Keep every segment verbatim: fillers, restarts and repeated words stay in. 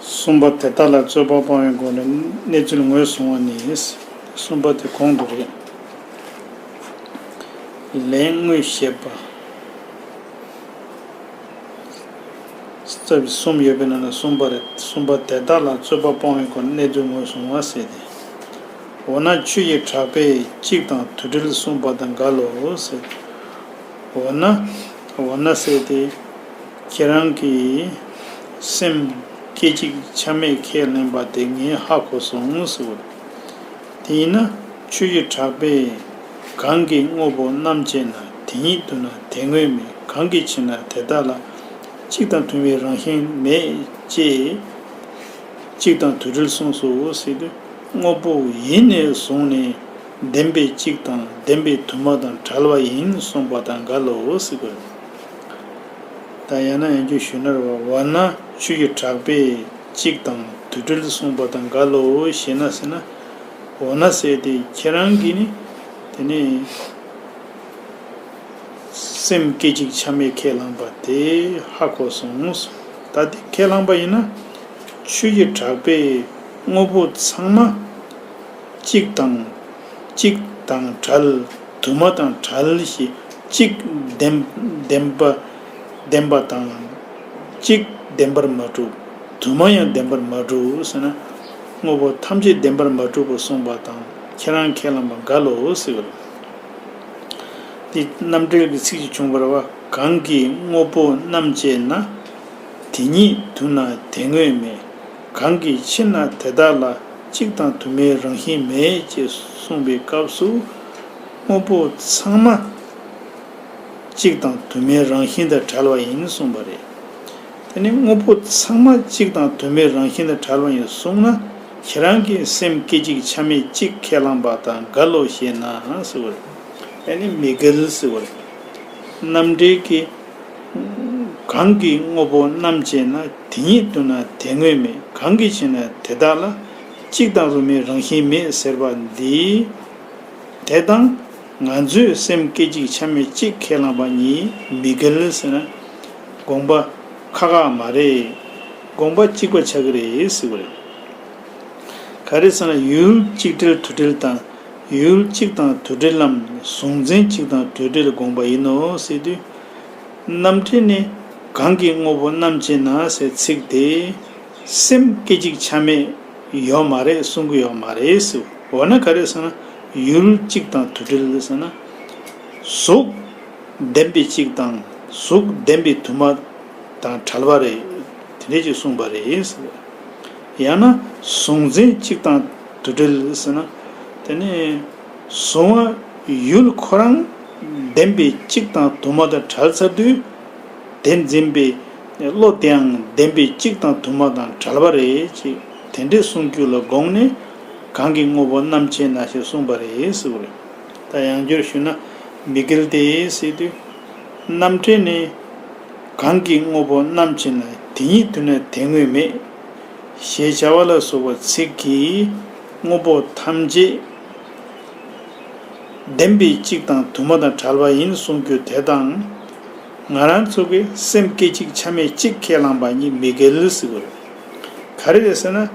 གསུམ་པ་དེ་དག་ལ་རྩོད་པ་སྤང་བའི་སྒོ་ནས་གནས་ཚུལ་ངོས་བཟུང་བ་ནི། གསུམ་པ་དེ་གོང་དུ་རེད། ལན་དངོས་བཤད་པ། རྩ་བའི་གསུམ་ཡོད་པའི་ནང་ནས་གསུམ་པ་རེད། གསུམ་པ་དེ་དག་ལ་རྩོད་པ་སྤོང་བའི་སྒོ་ནས་གནས་ཚུལ་ངོས་བཟུང་བ་ཟེར་ཏེ། འོ་ན་ཆོས་ཀྱི་གྲགས་པས་གཅིག་དང་དུ་འབྲེལ་གསུངས་པ་དང་འགལ་ལོ་ཟེར་ཏེ། འོ་ན། འོ་ན་ཟེར་ཏེ། ཁྱེད་རང་གིས་སེམས་སྐད་ཅིག་ཆ་མེད་ཁས་ལེན་པ་དེ་ངས་ཧ་གོ་སོང་ཟེར་བ། དེ་ཡིན་ན་ཆོས་ཀྱི་གྲགས་པས་གང་གི་དངོས་པོ་རྣམ་དཔྱད་ན་དེ་ཉིད་དུ་ན་དེ་དངོས་མེད། གང་གི་ཕྱིར་ན་དེ་དག་ལ་གཅིག་དང་དུ་མའི་རང་བཞིན་མེད་ཅེས་གཅིག་དང་དུ་འབྲེལ་གསུངས་སོ་ཟེར་དུས། དངོས་པོ་ཡིན་ནས་བཟུང་ནས་བདེན་པའི་གཅིག་དང་བདེན་པའི་དུ་མ་དང་བྲལ་བ་ཡིན་གསུངས་པ་དང་འགལ་ལོ་ཟེར་དགོས། ད་ཡང་ན་ཡང་བསྐྱར་ཞུས་ན་རེད་བ། འོ་ན་ཆོས་ཀྱི་གྲགས་པས་གཅིག་དང་དུ་འབྲེལ་གསུངས་པ་དང་འགལ་ལོ་ཞེ་ན་ཟེར་ན། འོ་ན་ཟེར་ཏེ་ཁྱེད་རང་གིས་ནི་དེ་ནི་སེམས་སྐད་ཅིག་ཆ་མེད་ཁས་བླངས་པ་དེ་ཧ་གོ་སོང་། ད་དེ་ཁས་བླངས་པ་ཡིན་ན་ཆོས་ཀྱི་གྲགས་པས་དངོས་པོ་ཚང་མ་གཅིག་དང་གཅིག་དང་བྲལ། དུ་མ་དང་བྲལ་ཞེས་གཅིག་བདེན་བདེན་པ་བདེན་པ་དང་གཅིག་བདེན་པར་མ་གྲུབ། དུ་མ་ཡང་བདེན་པར་མ་གྲུབ་ཟེར་ན། དངོས་པོ་ཐམས་ཅད་བདེན་པར་མ་གྲུབ་པར་གསུངས་པ་དང་ཁྱེད་རང་ཁས་བླངས་པ་འགལ་ལོ་ཟེར་བ་རེད། དེ་རྣམ་འགྲེལ་གྱི་ཚིག་ཅིག་བྱུང་བ་རེད་བ། གང་གི་དངོས་པོ་རྣམ་དཔྱད་ན། དེ་ཉིད་དུ་ན་དེ་དངོས་མེད། གང་གི་ཕྱིར་ན་དེ་དག་ལ་གཅིག་དང་དུ་མའི་རང་བཞིན་མེད་ཅེས་གསུངས་པའི་སྐབས་སུ། དངོས་པོ་ཚང་མ་གཅིག་དང་དུ་མའི་རང་བཞིན་དང་བྲལ་བ་ཡིན་གསུངས་པ་རེད། དེ་ནི་དངོས་པོ་ཚང་མ་གཅིག་དང་དུ་མའི་རང་བཞིན་དང་བྲལ་བ་ཡིན་གསུངས་ན། ཁྱེད་རང་གིས་སེམས་སྐད་ཅིག་ཆ་མེད་གཅིག་ཁས་བླངས་པ་དང་འགལ་ལོ་ཞེ་ན་ཟེར་བ་རེད། དེ་ནི་མི་འགལ་ཟེར་བ་རེད། རྣམ་འགྲེལ་གྱིས། གང་གི་དངོས་པོ་རྣམ་དཔྱད་ན། དེ་ཉིད་དུ་ན་དེ་དངོས་མེད། གང་གི་ཕྱིར་ན་དེ་དག་ལ་གཅིག་དང་དུ་མའི་རང་བཞིན་མེད་ཟེར་བ་འདི། དེ་དང་ང་ཚོས་སེམས་སྐད་ཅིག་ཆ་མེད་གཅིག་ཁས་བླངས་པ་གཉིས་མི་འགལ་ཟེར་ན། དགོངས་པ་ཁག་ཁག་མ་རེད། དགོངས་པ་གཅིག་པ་ཆགས་ཀྱི་རེད་ཟེར་བ་རེད། ག་རེ་ཟེར་ན་ཡུལ་གཅིག་བྲལ་དུ་བྲལ་དང་། ཡུལ་གཅིག་དང་དུ་བྲལ་ལམ། གཟུང་འཛིན་གཅིག་དང་དུ་བྲལ་དགོངས་པ་ཡིན་ནོ་ཟེར་དུས། རྣམ་འགྲེལ་ནི་གང་གི་དངོས་པོ་རྣམ་དཔྱད་ན་ཟེར་ཚིག་དེ། སེམས་སྐད་ཅིག་ཆ་མེད་ཡོད་མ་རེད་གསུང་གི་ཡོད་མ་རེད་ཟེར། འོ་ན་ག་རེ་ཟེར་ན་ཡུལ་གཅིག་དང་དུ་བྲལ་ཟེར་ན། གཟུགས་བདེན་པའི་གཅིག་དང་གཟུགས་བདེན་པའི་དུ་མ་དང་བྲལ་བ་རེད། དེ་འདྲས་ཅིག་གསུངས་པ་རེད་ཟེར། ཡང་ན་གཟུང་འཛིན་གཅིག་དང་དུ་བྲལ་ཟེར་ན། དེ་ནི་གཟུང་བ་ཡུལ་ཁོ་རང་བདེན་པའི་གཅིག་དང་དུ་མ་དང་བྲལ་ཚར་དུས། དེ་འཛིན་པའི་བློ་དེའང་བདེན་པའི་གཅིག་དང་དུ་མ་དང་བྲལ་བ་རེད་ཅེས་དེ་འདྲའི་གསུང་རྒྱུ་ལ་དགོངས་ནས། གང་གི་དངོས་པོ་རྣམ་དཔྱད་ན་ཞེས་གསུངས་པ་རེད་ཟེར་བ་རེད། ད་ཡང་བསྐྱར་ཞུས་ན་མི་འགལ་ཏེ་ཟེར་དུས། རྣམ་འགྲེལ་ནི། གང་གི་དངོས་པོ་རྣམ་དཔྱད་ན། དེ་ཉིད་དུ་ན་དེ་དངོས་མེད། ཞེས་བྱ་བ་ལ་སོགས་པ་ཚིག་གིས་དངོས་པོ་ཐམས་ཅད་བདེན་པའི་གཅིག་དང་དུ་མ་དང་བྲལ་བ་ཡིན་གསུང་རྒྱུ་དེ་དང་། ང་རང་ཚོ་གི་སེམས་སྐད་ཅིག་ཆ་མེད་གཅིག་ཁས་བླངས་པ་གཉིས་མི་འགལ་ཟེར་བ་རེད། ག་རེ་རེད་ཟེར་ན།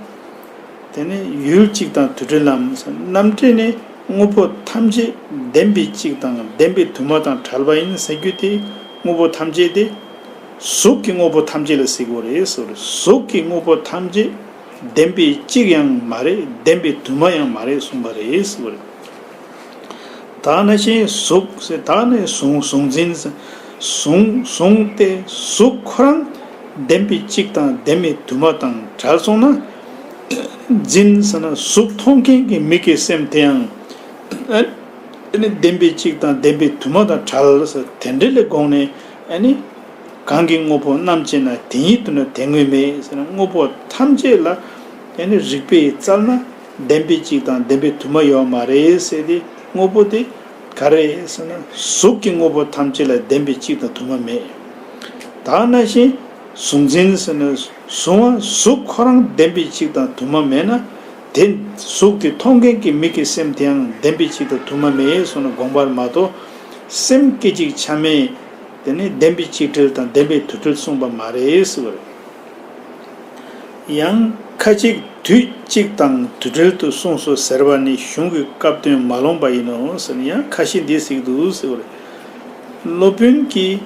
དེ་ནི་ཡུལ་གཅིག་དང་དུ་བྲལ་ལམ། རྣམ་འགྲེལ་ནི་དངོས་པོ་ཐམས་ཅད་བདེན་པའི་གཅིག་དང་བདེན་པའི་དུ་མ་དང་བྲལ་བ་ཡིན་ཟེར་རྒྱུ་དེ། དངོས་པོ་ཐམས་ཅད་དེ། གཟུགས་ཀྱི་དངོས་པོ་ཐམས་ཅད་ལ་ཟེར་གྱི་ཡོད་རེད་ཟེར་བ་རེད། གཟུགས་ཀྱི་དངོས་པོ་ཐམས་ཅད་བདེན་པའི་གཅིག་ཡང་མ་རེད། བདེན་པའི་དུ་མ་ཡང་མ་རེད་གསུངས་པ་རེད་ཟེར་བ་རེད། ད་ནང་བཞིན་གཟུགས་ཟེར། ད་ནི་གཟུང་གཟུང་འཛིན་ཟེར། གཟུང་གཟུང་སྟེ་གཟུགས་ཁོ་རང་བདེན་པའི་གཅིག་དང་བདེན་པའི་དུ་མ་དང་བྲལ་སོང་ན། འཛིན་ཟེར་ན་གཟུགས་མཐོང་མཁན་གྱི་མིག་གི་སེམས་དེ་ཡང་ཨ་ནི་བདེན་པའི་གཅིག་དང་བདེན་པའི་དུ་མ་དང་བྲལ་ཟེར། དེ་འདྲ་ལས་དགོངས་ནས་ཨ་ནི། གང་གི་དངོས་པོ་རྣམ་དཔྱད་ན། དེ་ཉིད་དུ་ན་དེ་དངོས་མེད་ཟེར་ན། དངོས་པོ་ཐམས་ཅད་ལ་ཨ་ནི་རིགས་པས་བཙལ་ན་བདེན་པའི་གཅིག་དང་བདེན་པའི་དུ་མ་ཡོད་མ་རེད་ཟེར་ཏེ། དངོས་པོ་དེ་ག་རེ་ཟེར་ན་གཟུགས་ཀྱི་དངོས་པོ་ཐམས་ཅད་ལ་བདེན་པའི་གཅིག་དང་དུ་མ་མེད། ད་ནང་བཞིན་གཟུང་འཛིན་ཟེར་ན་གཟུང་བ་གཟུགས་ཁོ་རང་བདེན་པའི་གཅིག་དང་དུ་མ་མེད་ན། དེ་གཟུགས་དེ་མཐོང་མཁན་གྱི་མིག་གི་སེམས་དེའང་བདེན་པའི་གཅིག་དང་དུ་མ་མེད་གསུངས་ན་དགོངས་པ་རེད་མ་གཏོགས། སེམས་སྐད་ཅིག་ཆ་མེད། དེ་ནི་བདེན་པའི་གཅིག་བྲལ་དང་བདེན་པའི་དུ་བྲལ་གསུངས་པ་མ་རེད་ཟེར་བ་རེད། ཡང་ཁ་ཅིག་དུས་གཅིག་དང་དུས་འབྲེལ་དུ་གསུངས་སོ་ཟེར་བ་ནི་གཞུང་གི་སྐབས་དོན་མ་ལོངས་པ་ཡིན་ནོ་ཟེར་ན། ཡང་ཁ་ཤས་འདི་གཟིགས་འདུག་ཟེར་བ་རེད། སློབ་དཔོན་གྱིས་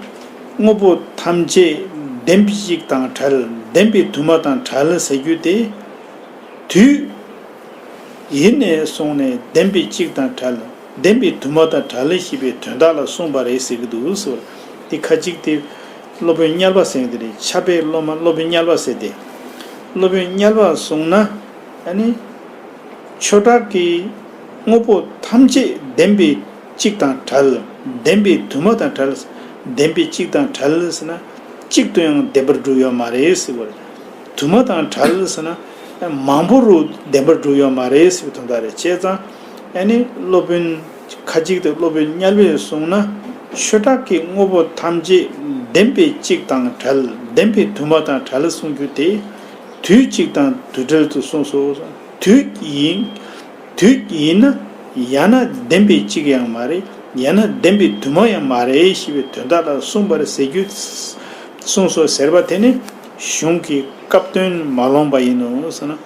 དངོས་པོ་ཐམས་ཅད་བདེན་པའི་གཅིག་དང་བྲལ། བདེན་པའི་དུ་མ་དང་བྲལ་ཟེར་རྒྱུ་དེ། དུས་ཡིན་ནས་བཟུང་ནས་བདེན་པའི་གཅིག་དང་བྲལ། བདེན་པའི་དུ་མ་དང་བྲལ་ཞེས་པའི་དོན་དག་ལ་གསུངས་པ་རེད་ཟེར་གྱི་འདུག་ཟེར་བ། དེ་ཁ་ཅིག་དེ་སློབ་དཔོན་དམྱལ་བ་ཟེར་གྱི་དེ་རེད། ཕྱྭ་པའི་སློབ་མ་སློབ་དཔོན་དམྱལ་བ་ཟེར་ཏེ། སློབ་དཔོན་དམྱལ་བ་གསུངས་ན། ཨ་ནི་ཆོས་གྲགས་ཀྱིས་དངོས་པོ་ཐམས་ཅད་བདེན་པའི་གཅིག་དང་བྲལ། བདེན་པའི་དུ་མ་དང་བྲལ། བདེན་པའི་གཅིག་དང་བྲལ་ཟེར་ན། གཅིག་ཏུ་ཡང་བདེན་པར་གྲུབ་ཡོད་མ་རེད་ཟེར་བ་རེད། དུ་མ་དང་བྲལ་ཟེར་ན། མང་པོ་རུ་བདེན་པར་གྲུབ་ཡོད་མ་རེད་ཟེར་བའི་དོན་དག་རེད། བྱས་ཙང་ཨ་ནི་སློབ་དཔོན་ཁ་ཅིག་དེ་སློབ་དཔོན་དམྱལ་བས་གསུངས་ན། ཆོས་གྲགས་ཀྱིས་དངོས་པོ་ཐམས་ཅད་བདེན་པའི་གཅིག་དང་བྲལ། བདེན་པའི་དུ་མ་དང་བྲལ་གསུང་རྒྱུ་དེ། དུས་གཅིག་དང་དུས་འབྲེལ་དུ་གསུངས་སོ། དུས་ཡིན། དུས་ཡིན་ན་ཡང་ན་བདེན་པའི་གཅིག་ཡང་མ་རེད། ཡང་ན་བདེན་པའི་དུ་མ་ཡང་མ་རེད་ཞེས་པའི་དོན་དག་ལ་གསུངས་པ་རེད་ཟེར་རྒྱུ། གསུངས་སོ་ཟེར་བ་དེ་ནི་གཞུང་གི་སྐབས་དོན་མ་ལོངས་པ་ཡིན་ནོ་ཟེར་ན།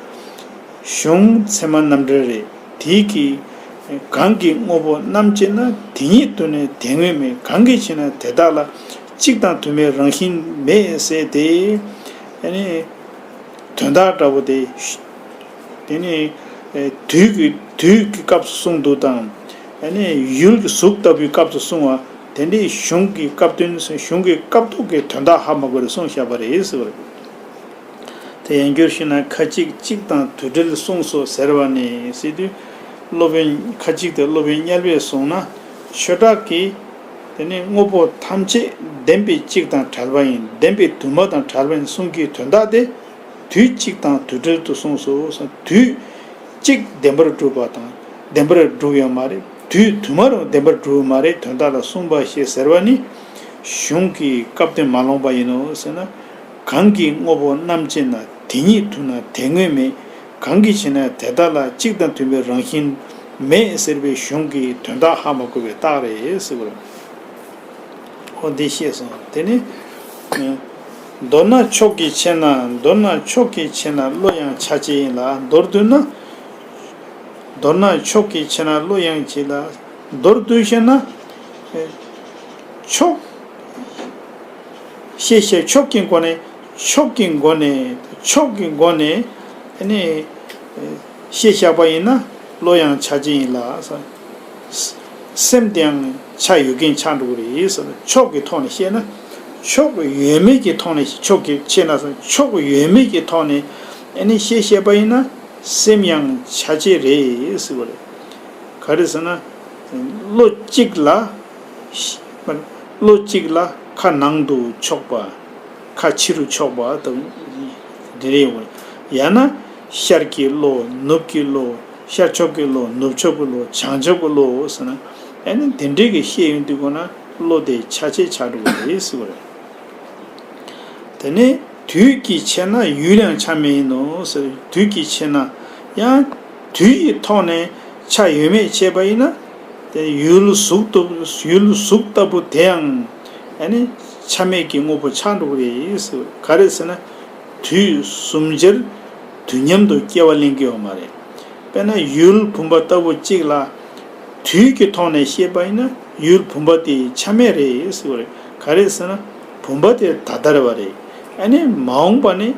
གཞུང་ཚད་མ་རྣམ་འགྲེལ་རེད། དེ་གིས་གང་གི་དངོས་པོ་རྣམ་དཔྱད་ན། དེ་ཉིད་དུ་ནི་དེ་དངོས་མེད། གང་གི་ཕྱིར་ན་དེ་དག་ལ། གཅིག་དང་དུ་མའི་རང་བཞིན་མེད་ཟེར་ཏེ། ཨ་ནི་དོན་དག་འདྲ་བོ་དེ། དེ་ནི་དུས་ཀྱི་དུས་ཀྱི་སྐབས་སུ་གསུངས་འདུག་དང་། ཨ་ནི་ཡུལ་གྱི་གཟུགས་ལྟ་བུའི་སྐབས་སུ་གསུངས་པ། དེ་འདྲའི་གཞུང་གི་སྐབས་དོན་གཞུང་གི་སྐབས་ཐོག་གི་དོན་དག་ཧ་མ་གོ་རེ་གསུངས་བཞག་པ་རེད་ཟེར་བ་རེད། དེ་ཡང་བསྒྱུར་ཞུས་ན། ཁ་ཅིག་གཅིག་དང་དུས་འབྲེལ་གསུངས་སོ་ཟེར་བ་ནི་ཟེར་དུས། སློབ་དཔོན་ཁ་ཅིག་དེ་སློབ་དཔོན་དམྱལ་བས་གསུངས་ན། ཆོས་གྲགས་ཀྱིས་དེ་ནི་དངོས་པོ་ཐམས་ཅད་བདེན་པའི་གཅིག་དང་བྲལ་བ་ཡིན། བདེན་པའི་དུ་མ་དང་བྲལ་བ་ཡིན་གསུང་གི་དོན་དག་དེ། དུས་གཅིག་དང་དུས་འབྲེལ་དུ་གསུངས་སོ། དུས་གཅིག་བདེན་པར་གྲུབ་པ་དང་བདེན་པར་གྲུབ་ཡོད་མ་རེད། དུས་དུ་མ་རུ་བདེན་པར་གྲུབ་མ་རེད། དོན་དག་ལ་གསུངས་པ་ཞེས་ཟེར་བ་ནི། གཞུང་གི་སྐབས་དོན་མ་ལོངས་པ་ཡིན་ནོ་ཟེར་ན། གང་གི་དངོས་པོ་རྣམ་དཔྱད་ན། དེ་ཉིད་དུ་ན་དེ་དངོས་མེད། གང་གི་ཕྱིར་ན་དེ་དག་ལ། གཅིག་དང་དུ་མའི་རང་བཞིན་མེད་ཟེར་བའི་གཞུང་གི་དོན་དག་ཧ་མ་གོ་བའི་རྟགས་རེད་ཟེར་བ་རེད། འོ་འདི་ཤེས་སོང་། དེ་ནི། མདོར་ན་མཆོག་གི་ཕྱིར་ན། མདོར་ན་མཆོག་གི་ཕྱིར་ན་བློ་ཡང་ཆ་བྱད་ཡིན་ལ། མདོར་བསྡུ་ན། མདོར་ན་མཆོག་གི་ཕྱིར་ན་བློ་ཡང་བྱེད་ལ། མདོར་བསྡུ་ཤེས་ན། མཆོག་ཤེས་བྱ་མཆོག་གི་སྒོ་ནས། མཆོག་གི་སྒོ་ནས། མཆོག་གི་སྒོ་ནས་ནི་ཤེས་བྱ་བ་ཡིན་ན་བློ་ཡང་ཆ་བྱད་ཡིན་ལ། སེམས་དེའང་ཆ་ཡོད་མཁན་ཆགས་འགྲོ་གི་རེད་ཟེར། མཆོག་གི་ཐོག་ནས་བཤད་ན། མཆོག་ཡོད་མེད་ཀྱི་ཐོག་ནས། མཆོག་གི་ཕྱིར་ན་ཟེར། མཆོག་ཡོད་མེད་ཀྱི་ཐོག་ནས་ཨ་ནི་ཤེས་བྱས་པ་ཡིན་ན་སེམས་ཡང་ཆ་བྱད་རེད་ཟེར་བ་རེད། ག་རེ་ཟེར་ན། བློ་གཅིག་ལ། བློ་གཅིག་ལ་ཁ་ནང་དུ་ཕྱོགས་པ། ཁ་ཕྱི་རུ་ཕྱོགས་པ་དང་། འདི་རེད་འོ། ཡང་ན་ཤར་གྱི་བློ། ནུབ་ཀྱི་བློ། ཤར་ཕྱོགས་ཀྱི་བློ། ནུབ་ཕྱོགས་ཀྱི་བློ། བྱང་ཆུབ་ཀྱི་བློ་ཟེར་ན། ཨ་ནི་དེ་འདྲའི་གི་ཤེས་ཡོན་དུས་གོ་ན་བློ་དེ་ཆ་བྱད་ཆགས་འགྲོ་གི་རེད་ཟེར་བ་རེད། དེ་ནས་དུས་ཀྱི་ཕྱིར་ན་ཡུལ་ཡང་ཆ་མེད་ཡིན་ནོ་ཟེར། དུས་ཀྱི་ཕྱིར་ན་ཡང་དུས་ཀྱི་ཐོག་ནས་ཆ་ཡོད་མེད་ཕྱེ་བ་ཡིན་ན། དེ་ཡུལ་གཟུགས་ལྟ་བུ། ཡུལ་གཟུགས་ལྟ་བུ་དེའང་ཨ་ནི་ཆ་མེད་ཀྱི་དངོས་པོ་ཆགས་འགྲོ་གི་རེད་ཟེར། ག་རེ་ཟེར་ན། དུས་གསུམ་ཆར་དུས་མཉམ་དུ་སྐྱེ་བ་ལེན་གྱི་ཡོད་མ་རེད། དཔེར་ན་ཡུལ་བུམ་པ་ལྟ་བུ་གཅིག་ལ་དུས་ཀྱི་ཐོག་ནས་བཤད་པ་ཡིན་ན་ཡུལ་བུམ་པ་དེ་ཆ་མེད་རེད་ཟེར་བ་རེད། ག་རེ་ཟེར་ན་བུམ་པ་དེ་ད་ལྟར་བ་རེད། ཨ་ནི་མ་འོངས་པ་ནི་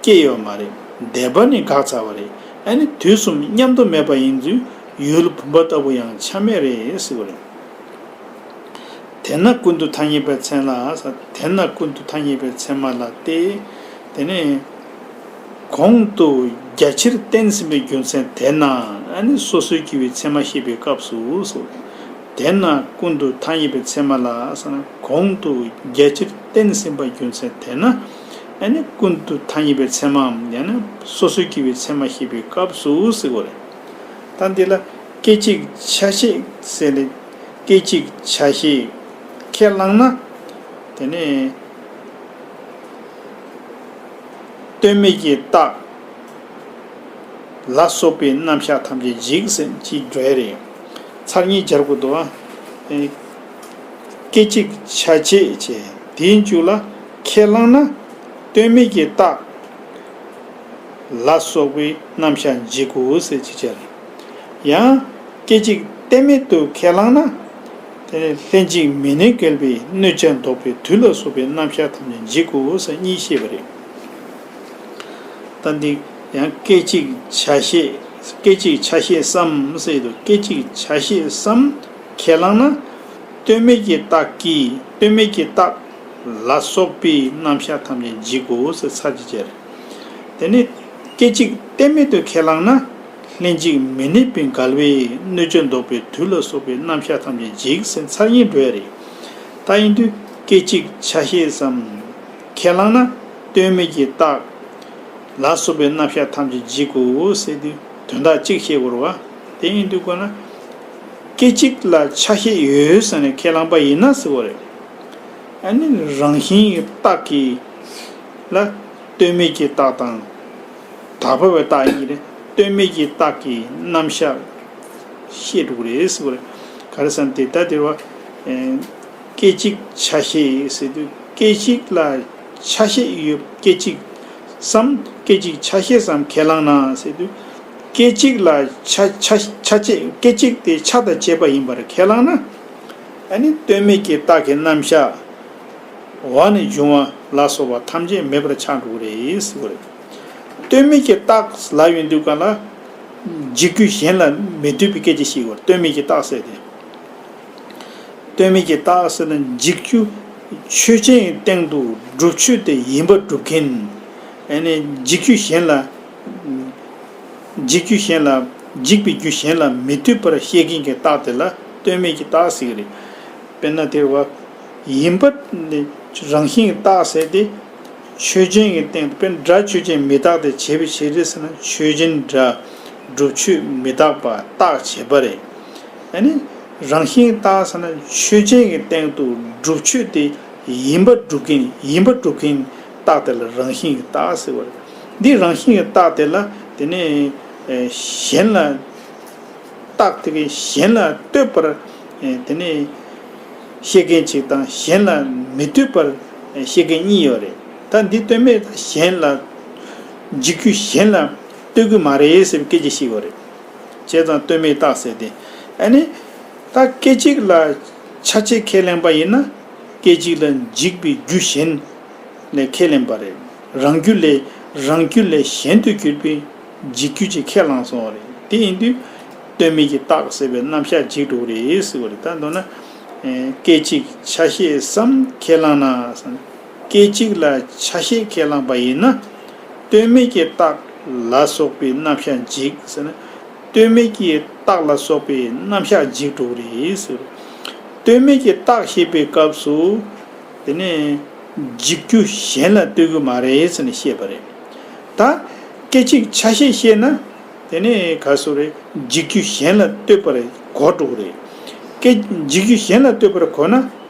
སྐྱེ་ཡོད་མ་རེད། འདས་པ་ནི་འགག་ཚར་བ་རེད། ཨ་ནི་དུས་གསུམ་མཉམ་དུ་མེད་པ་ཡིན་ཚུལ་ཡུལ་བུམ་པ་ལྟ་བུ་ཡང་ཆ་མེད་རེད་ཟེར་བ་རེད། དེས་ན་ཀུན་ཏུ་ཐ་སྙད་པའི་ཚད་མ་ལ། དེས་ན་ཀུན་ཏུ་ཐ་སྙད་པའི་ཚད་མ་ལ་སྟེ། དེ་ནས་གོང་དུ་རྒྱ་ཆེར་བསྟན་ཟིན་པའི་རྒྱུ་མཚན་དེས་ན། ཨ་ནི་སོ་སོའི་སྐྱེ་བོའི་ཚད་མ་བཤད་པའི་སྐབས་སུ་ཟེར། དེས་ན་ཀུན་ཏུ་ཐ་སྙད་པའི་ཚད་མ་ལ་ཟེར་ན། གོང་དུ་རྒྱ་ཆེར་བསྟན་ཟིན་པའི་རྒྱུ་མཚན་དེས་ན། ཨ་ནི་ཀུན་ཏུ་ཐ་སྙད་པའི་ཚད་མའམ་ཡང་ན་སོ་སོའི་སྐྱེ་བོའི་ཚད་མ་བཤད་པའི་སྐབས་སུ་ཟེར་དགོས་རེད། ད་འདི་ལ་སྐད་ཅིག་ཆ་ཤས་ཟེར་ནས། སྐད་ཅིག་ཆ་ཤས་ཁས་བླངས་ན། དེ་ནས་ལྟོས་མེད་ཀྱི་རྟགས་ལ་སོགས་པའི་རྣམ་གཞག་ཐམས་ཅད་འཇིག་ཟེར་ཅིག་འགྲོ་ཡ་རེད། ཚར་གཉིས་སྦྱར་དགོས་འདུག་ཨ། སྐད་ཅིག་ཆ་བྱད་བྱས། དེའི་མཇུག་ལ་ཁས་བླངས་ན། ལྟོས་མེད་ཀྱི་རྟགས་ ལ་སོགས་པའི་རྣམ་གཞག་འཇིག་གོ་ཟེར་ཅིག་བྱ་རེད། ཡང་སྐད་ཅིག་གཏན་མེད་དུ་ཁས་བླངས་ན། དེ་ནི་ལྷན་ཅིག་མི་གནས་འགལ་བའི་གནོད་བྱ་ལྡོག་པའི་དུས་ལ་སོགས་པའི་རྣམ་གཞག་ཐམས་ཅད་འཇིག་གོ་ཟེར་གཉིས་བཤད་པ་རེད། ད་འདི་ཡང་སྐད་ཅིག་ཆ་ཤས། སྐད་ཅིག་ཆ་ཤས་སམ་ཟེར་དུས། སྐད་ཅིག་ཆ་ཤས་སམ་ཁས་བླངས་ན། ལྟོས་མེད་ཀྱི་རྟགས་ཀྱིས། ལྟོས་མེད་ཀྱི་རྟགས་ལ་སོགས་པའི་རྣམ་གཞག་ཐམས་ཅད་འཇིག་གོ་ཟེར་ཚར་གཅིག་བྱས་རེད། དེ་ནི་སྐད་ཅིག་གཏན་མེད་དུ་ཁས་བླངས་ན། ལྷན་ཅིག་མི་གནས་པའི་འགལ་བས་གནོད་བྱ་ལྡོག་པའི་དུས་ལ་སོགས་པའི་རྣམ་གཞག་ཐམས་ཅད་འཇིག་ཟེར་ཚར་གཉིས་འགྲོ་ཡ་རེད། ད་ཡིན་དུས་སྐད་ཅིག་ཆ་ཤས་སམ་ཁས་བླངས་ན། ལྟོས་མེད་ཀྱི་རྟགས་ལ་སོགས་པའི་རྣམ་གཞག་ཐམས་ཅད་འཇིག་གོ་ཟེར་དུས་དོན་དག་གཅིག་བཤད་དགོས་རེད་བ། དེ་ཡིན་དུས་ཁོ་ན། སྐད་ཅིག་ལ་ཆ་ཤས་ཡོད་ཟེར་ནས་ཁས་བླངས་པ་ཡིན་ན་ཟེར་བ་རེད། ཨ་ནི་རང་བཞིན་གྱི་རྟགས་ཀྱི་ལ་ལྟོས་མེད་ཀྱི་རྟགས་དང་། དག་པ་བའི་རྟགས་ཡིན་གྱི་རེད། ལྟོས་མེད་ཀྱི་རྟགས་ཀྱི་རྣམ་གཞག་བཤད་འགྲོ་གི་རེད་ཟེར་བ་རེད། ག་རེ་ཟེར་ན་དེ་ལྟ་དེ་རེད་བ། ཨེ། སྐད་ཅིག་ཆ་ཤས་ཟེར་དུས་སྐད་ཅིག་ལ་ཆ་ཤས་ཡོད། སྐད་ཅིག་སམ། སྐད་ཅིག་ཆ་ཤས་སམ་ཁས་བླངས་ན་ཟེར་དུས། སྐད་ཅིག་ལ་ཆ་ཆ་ཆ་ཅེས། སྐད་ཅིག་དེ་ཆ་དང་བཅས་པ་ཡིན་པར་ཁས་བླངས་ན། ཨ་ནི་ལྟོས་མེད་ཀྱི་རྟགས་ཀྱི་རྣམ་གཞག་འོག་ནས་འབྱུང་བ་ལ་སོགས་པ་ཐམས་ཅད་མེད་པར་ཆགས་འགྲོ་གི་རེད་ཟེར་བ་རེད། ལྟོས་མེད་ཀྱི་རྟགས་ལབ་ཡོང་དུས་ག་ལ། འཇིག་རྒྱུ་གཞན་ལ་མི་ལྟོས་པའི་སྐད་ཆ་ཞིག་ཡོད། ལྟོས་མེད་ཀྱི་རྟགས་ཟེར་ཏེ། ལྟོས་མེད་ཀྱི་རྟགས་ཟེར་ན་འཇིག་རྒྱུ། ཆོས་ཅན་གྱི་སྟེང་དུ་སྒྲུབ་ཆོས་དེ་ཡིན་པར་སྒྲུབ་མཁན། ཨ་ནི་འཇིག་རྒྱུ་གཞན་ལ། འཇིག་རྒྱུ་གཞན་ལ། འཇིག་པའི་རྒྱུ་གཞན་ལ་མི་ལྟོས་པར་བཤད་མཁན་གྱི་རྟགས་དེ་ལ་ལྟོས་མེད་ཀྱི་རྟགས་ཟེར་གྱི་རེད། དཔེར་ན་དེ་རེད་བ། ཡིན་པ་ནི་རང་བཞིན་གྱི་རྟགས་ཟེར་ཏེ། ཆོས་ཅན་གྱི་སྟེང་དུ། དཔེར་ན་སྒྲ་ཆོས་ཅན་མི་རྟག་སྟེ་བྱས་པའི་ཕྱིར་ཟེར་ན། ཆོས་ཅན་སྒྲ་སྒྲུབ་ཆོས་མི་རྟག་པ་རྟགས་བྱས་པ་རེད། ཨ་ནི་རང་བཞིན་གྱི་རྟགས་ཟེར་ན་ཆོས་ཅན་གྱི་སྟེང་དུ་སྒྲུབ་ཆོས་དེ་ཡིན་པར་སྒྲུབ་མཁན། ཡིན་པར་སྒྲུབ་མཁན་རྟགས་དེ་ལ་རང་བཞིན་གྱི་རྟགས་ཟེར་བ་རེད། འདི་རང་བཞིན་གྱི་རྟགས་དེ་ལ་དེ་ནས་གཞན་ལ། རྟགས་དེ་གའི་གཞན་ལ་ལྟོས་པར། ཨེ། དེ་ནས་བཤད་མཁན་གཅིག་དང་གཞན་ལ་མི་ལྟོས་པར་བཤད་མཁན་གཉིས་ཡོད་རེད། ད་འདི་ལྟོས་མེད་གཞན་ལ། འཇིག་རྒྱུ་གཞན་ལ་ལྟོས་ཀྱི་མ་རེད་ཟེར་བའི་སྐད་ཆ་ཞིག་ཡོད་རེད། བྱས་ཙང་ལྟོས་མེད་རྟགས་ཟེར་ཏེ། ཨ་ནི། ད་སྐད་ཅིག་ལ་ཆ་ཅེས་ཁས་ལེན་པ་ཡིན་ན། སྐད་ཅིག་ལ་འཇིག་པའི་རྒྱུ་གཞན་ལས་ཁས་ལེན་པ་རེད། རང་རྒྱུ་ལས། རང་རྒྱུ་ལས་གཞན་དུ་གྱུར་པའི་འཇིག་རྒྱུ་ཅིག་ཁས་བླངས་སོང་བ་རེད། དེ་ཡིན་དུས་ལྟོས་མེད་ཀྱི་རྟགས་ཟེར་བའི་རྣམ་གཞག་འཇིག་འགྲོ་གི་རེད་ཟེར་བ་རེད། ད་མདོར་ན། ཨེ། སྐད་ཅིག་ཆ་ཤས་སམ་ཁས་བླངས་ན། སྐད་ཅིག་ལ་ཆ་ཤས་ཁས་བླངས་པ་ཡིན་ན། ལྟོས་མེད་ཀྱི་རྟགས་ལ་སོགས་པའི་རྣམ་གཞག་འཇིག་ཟེར་ན། ལྟོས་མེད་ཀྱི་རྟགས་ལ་སོགས་པའི་རྣམ་གཞག་འཇིག་འགྲོ་གི་རེད་ཟེར། ལྟོས་མེད་ཀྱི་རྟགས་བཤད་པའི་སྐབས་སུ། དེ་ནས་འཇིག་རྒྱུ་གཞན་ལ་ལྟོས་ཀྱི་མ་རེད་ཟེར་ནས་བཤད་པ་རེད། ད་སྐད་ཅིག་ཆ་ཤས་བཤད་ན། དེ་ནས་ག་སོ་རེད། འཇིག་རྒྱུ་གཞན་ལ་ལྟོས་པར་གོ་འགྲོ་གི་རེད། སྐད། འཇིག་རྒྱུ་གཞན་ལ་ལྟོས་པར་གོ་ན།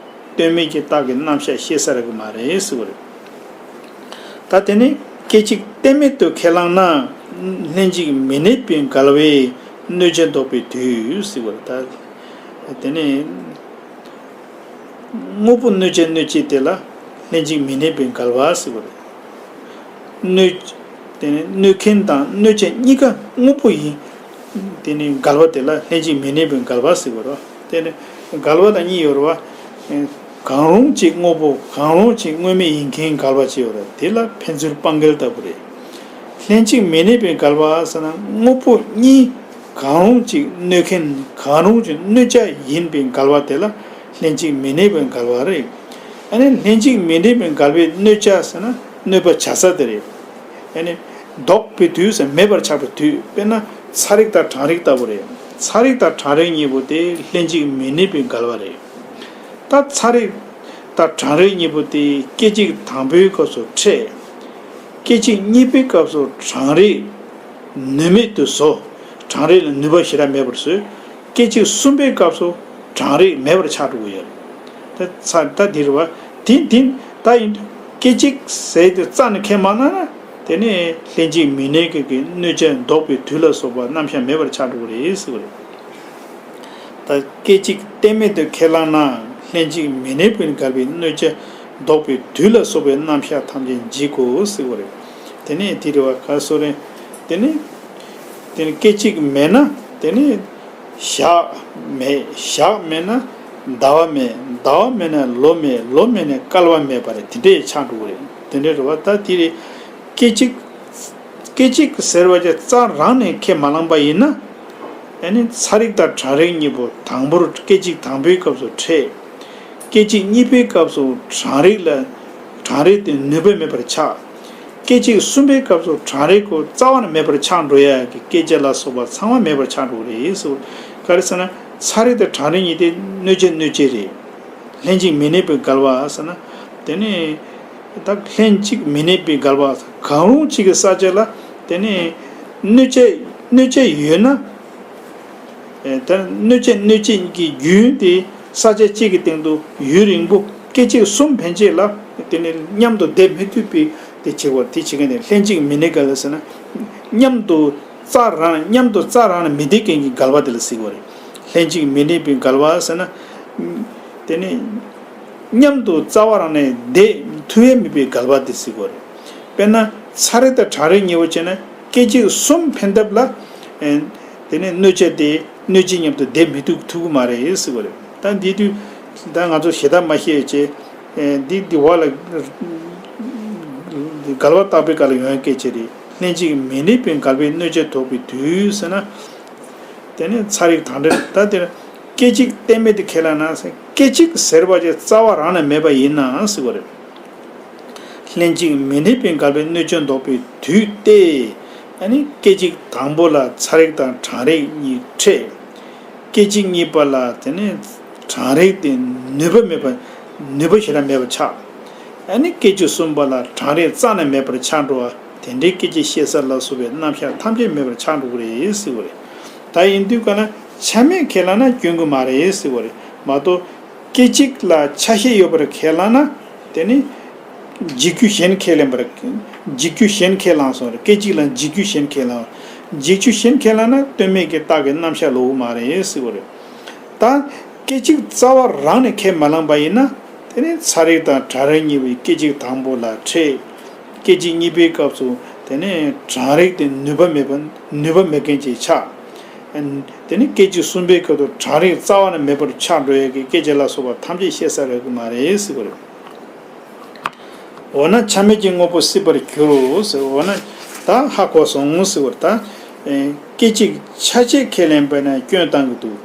ལྟོས་མེད་ཀྱི་རྟགས་ཀྱི་རྣམ་གཞག་བཤད་ས་རག་གི་མ་རེད་ཟེར་བ་རེད། ད་དེ་ནས་སྐད་ཅིག་གཏན་མེད་དུ་ཁས་བླངས་ན། ལྷན་ཅིག་མི་གནས་པའི་འགལ་བས་གནོད་བྱ་ལྡོག་པའི་དུས་ཟེར་བ་རེད། ད་དེ་ནས། དངོས་པོ་གནོད་བྱ་གནོད་བྱེད་དེ་ལ་ལྷན་ཅིག་མི་གནས་པའི་འགལ་བ་ཟེར་བ་རེད། གནོད། དེ་ནི་གནོད་མཁན་དང་གནོད་བྱ་གཉིས་ཀ་དངོས་པོ་ཡིན། དེ་ནི་འགལ་བ་དེ་ལ་ལྷན་ཅིག་མི་གནས་པའི་འགལ་བ་ཟེར་བ་རེད། དེ་ནི་འགལ་བ་དང་གཉིས་ཡོད་རེད་བ། གང་རུང་གཅིག་དངོས་པོ། གང་རུང་གཅིག་དངོས་མེད་ཡིན་མཁན་འགལ་བ་གཅིག་ཡོད་རེད། དེ་ལ་ཕན་ཚུན་སྤང་འགལ་ལྟ་བུ་རེད། ལྷན་ཅིག་མི་གནས་པའི་འགལ་བ་ཟེར་ན། དངོས་པོ་གཉིས་གང་རུང་གཅིག་གནོད་མཁན། གང་རུང་གཅིག་གནོད་བྱ་ཡིན་པའི་འགལ་བ་དེ་ལ་ལྷན་ཅིག་མི་གནས་པའི་འགལ་བ་རེད། ཨ་ནི་ལྷན་ཅིག་མི་གནས་པའི་འགལ་བས་གནོད་བྱ་ཟེར་ན་གནོད་པ་བྱ་ས་དེ་རེད། ཨ་ནི་ལྡོག་པའི་དུས་ཟེར་མེད་པར་ཆགས་པའི་དུས། དཔེར་ན་ཚ་རེག་དང་གྲང་རེག་ལྟ་བུ་རེད། ཚ་རེག་དང་གྲང་རེག་གཉིས་པོ་དེ་ལྷན་ཅིག་མི་གནས་པའི་འགལ་བ་རེད། ད་ཚ་རེག་དང་གྲང་རེག་གཉིས་པོ་དེ་སྐད་ཅིག་དང་པོའི་སྐབས་སུ་འཕྲད། སྐད་ཅིག་གཉིས་པའི་སྐབས་སུ་གྲང་རེག་ནུས་མེད་དུ་བཟོ། གྲང་རེག་ལ་ནུས་པ་ཞེ་དྲག་མེད་པར་བཟོས། སྐད་ཅིག་གསུམ་པའི་སྐབས་སུ་གྲང་རེག་མེད་པར་ཆགས་འགྲོ་གི་ཡོད། ད་ཚ། ད་འདི་རེད་བ། དེ་འདི་ད་ཡིན་དུས་སྐད་ཅིག་ཟེར་དེ་རྩ་ནས་ཁས་མ་བླངས་ན། དེ་ནས་ལྷན་ཅིག་མི་གནས་ཀྱི་གནོད་བྱ་ལྡོག་པའི་དུས་ལ་སོགས་པ་རྣམ་གཞག་མེད་པར་ཆགས་འགྲོ་གི་རེད་ཟེར་བ་རེད། ད་སྐད་ཅིག་གཏན་མེད་དུ་ཁས་བླངས་ན། ལྷན་ཅིག་མི་གནས་པའི་འགལ་བས་གནོད་བྱ་ལྡོག་པའི་དུས་ལ་སོགས་པའི་རྣམ་གཞག་ཐམས་ཅད་འཇིག་གོ་ཟེར་བ་རེད། དེ་ནས་དེ་རེད་བ། ག་སོ་རེད། དེ་ནི། དེ་ནི་སྐད་ཅིག་མེད་ན་དེ་ནི་ཞག་མེད། ཞག་མེད་ན་ཟླ་བ་མེད། ཟླ་བ་མེད་ན་ལོ་མེད། ལོ་མེད་ན་བསྐལ་པ་མེད་པ་རེད། དེ་འདྲས་ཆགས་འགྲོ་གི་རེད། དེ་འདྲས་རེད་བ། ད་དེ་རེད། སྐད་ཅིག་སྐད་ཅིག་ཟེར་བ་ཅིག་རྩ་རང་ནས་ཁས་མ་བླངས་པ་ཡིན་ན། ཨ་ནི་ཚ་རེག་དང་གྲང་རེག་གཉིས་པོ་དང་པོར་སྐད་ཅིག་དང་པོའི་སྐབས་སུ་འཕྲད། སྐད་ཅིག་གཉིས་པའི་སྐབས་སུ་གྲང་རེག་ལ། གྲང་རེག་དེ་ནུས་པ་མེད་པར་ཆགས། སྐད་ཅིག་གསུམ་པའི་སྐབས་སུ་གྲང་རེག་གོ་རྩ་བ་ནས་མེད་པར་ཆགས་འགྲོ་ཡ་གི་སྐད་ཅིག་ལ་སོགས་པ་ཚང་མ་མེད་པར་ཆགས་འགྲོ་གི་རེད་ཟེར། ག་རེ་ཟེར་ན། ཚ་རེག་དང་གྲང་རེག་གཉིས་དེ་གནོད་བྱེད་གནོད་བྱེད་རེད། ལྷན་ཅིག་མི་གནས་པའི་འགལ་བ་ཟེར་ན། དེ་ནི། ད་ལྷན་ཅིག་མི་གནས་པའི་འགལ་བ། གང་རུང་གཅིག་གི་ས་ཆ་ལ་དེ་ནི་གནོད་བྱེད་གནོད་བྱེད་ཡོད་ན། ཨེ། ད་གནོད་བྱེད་གནོད་བྱེད་ཀྱི་རྒྱུན་དེ་ས་ཆ་གཅིག་གི་སྟེང་དུ་ཡུན་རིང་པོ་སྐད་ཅིག་གསུམ་ཕན་ཆད་ལ་དེ་ནི་མཉམ་དུ་བསྡད་མི་ཐུབ་པའི་དེ་བྱེད་པ་དེ་བྱེད་མཁན་དེ་ལྷན་ཅིག་མི་གནས་འགལ་ཟེར་ན། མཉམ་དུ་རྩ་རང་མཉམ་དུ་རྩ་རང་ནས་མི་བསྡད་མཁན་གྱི་འགལ་བ་དེ་ལ་ཟེར་གྱི་ཡོད་རེད། ལྷན་ཅིག་མི་གནས་པའི་འགལ་བ་ཟེར་ན། དེ་ནི། མཉམ་དུ་རྩ་བ་རང་ནས་བསྡད་ཐུབ་ཡས་མེད་པའི་འགལ་བ་དེ་ཟེར་གྱི་ཡོད་རེད། དཔེར་ན་ཚ་རེག་དང་གྲང་རེག་གཉིས་པོ་བྱས་ན་སྐད་ཅིག་གསུམ་ཕན་ཐབས་ལ། ཨེ། དེ་ནས་གནོད་བྱེད་དེ་གནོད་བྱེད་མཉམ་དུ་བསྡད་མི་ཐུབ་ཐུབ་ཀྱི་མ་རེད་ཟེར་གྱི་ཡོད་རེད། ད་འདི་དུས་ད་ང་ཚོ་ཞེ་དྲག་མ་བཤད་བྱས། ཨེ། འདི་འདི་བ་ལ་འགལ་བ་བརྟག་པའི་སྐབས་ལ་ཡོང་ཡ་སྐད་ཆ་རེད། ལྷན་ཅིག་མི་གནས་པའི་འགལ་བའི་གནོད་བྱེད་དོགས་པའི་དུས་ཟེར་ན། དེ་ནས་ཚ་རེག་དང་འབྲེལ། ད་དེར་སྐད་ཅིག་གཏན་མེད་དུ་ཁས་བླངས་ན། སྐད་ཅིག་ཟེར་བ་ཅིག་རྩ་བ་རང་ནས་མེད་པ་ཡིན་ན་ཟེར་བ་རེད། ལྷན་ཅིག་མི་གནས་པའི་འགལ་བའི་གནོད་བྱེད་དོགས་པའི་དུས་ཏེ། ཨ་ནི་སྐད་ཅིག་དང་པོ་ལ་ཚ་རེག་དང་གྲང་རེག་གཉིས་འཕྲད། སྐད་ཅིག་གཉིས་པ་ལ་དེ་ནས་གྲང་རེག་དེ་ནུས་པ་མེད་པ། ནུས་པ་ཞེ་དྲག་མེད་པར་ཆགས། ཨ་ནི་སྐད་ཅིག་གསུམ་པ་ལ་གྲང་རེག་རྩ་ནས་མེད་པར་ཆགས་འགྲོ་བ། དེ་འདྲའི་སྐད་ཅིག་བཤད་ས་ལ་སོགས་པའི་རྣམ་གཞག་ཐམས་ཅད་མེད་པར་ཆགས་འགྲོ་གི་རེད་ཟེར་བ་རེད། ད་ཡིན་དུས་ག་ན་ཆ་མེད་ཁས་བླངས་ན་སྐྱོན་གྱི་མ་རེད་ཟེར་བ་རེད་མ་གཏོགས། སྐད་ཅིག་ལ་ཆ་ཤས་ཡོད་པར་ཁས་བླངས་ན། དེ་ནི་འཇིག་རྒྱུ་གཞན་ཁས་ལེན་པར། འཇིག་རྒྱུ་གཞན་ཁས་བླངས་སོང་རེད། སྐད་ཅིག་ལ་འཇིག་རྒྱུ་གཞན་ཁས་བླངས། འཇིག་རྒྱུ་གཞན་ཁས་བླངས་ན་ལྟོས་མེད་ཀྱི་རྟགས་ཀྱི་རྣམ་གཞག་ལོག་གི་མ་རེད་ཟེར་བ་རེད། ད་སྐད་ཅིག་རྩ་བ་རང་ནས་ཁས་མ་བླངས་པ་ཡིན་ན། དེ་ནི་ཚ་རེག་དང་གྲང་རེག་གཉིས་པོའི་སྐད་ཅིག་དང་པོ་ལ་འཕྲད། སྐད་ཅིག་གཉིས་པའི་སྐབས་སུ་དེ་ནི་གྲང་རེག་དེ་ནུས་པ་མེད་པ། ནུས་པ་མེད་མཁན་ཅིག་ཆགས། དེ་ནི་སྐད་ཅིག་གསུམ་པའི་སྐབས་སུ་གྲང་རེག་རྩ་བ་ནས་མེད་པར་ཆགས་འགྲོ་ཡས་ཀྱི་སྐད་ཆ་ལ་སོགས་པ་ཐམས་ཅད་བཤད་ས་རག་གི་མ་རེད་ཟེར་བ་རེད། འོ་ན་ཆ་མེད་ཀྱི་དངོས་པོ་སྲིད་པར་འགྱུར་རོ་ཟེར། འོ་ན་ད་ཧ་གོ་སོང་ཟེར་བ་རེད། ད་སྐད་ཅིག་ཆ་ཤས་ཁས་ལེན་པས་ན་སྐྱོན་བཏང་གི་འདུག་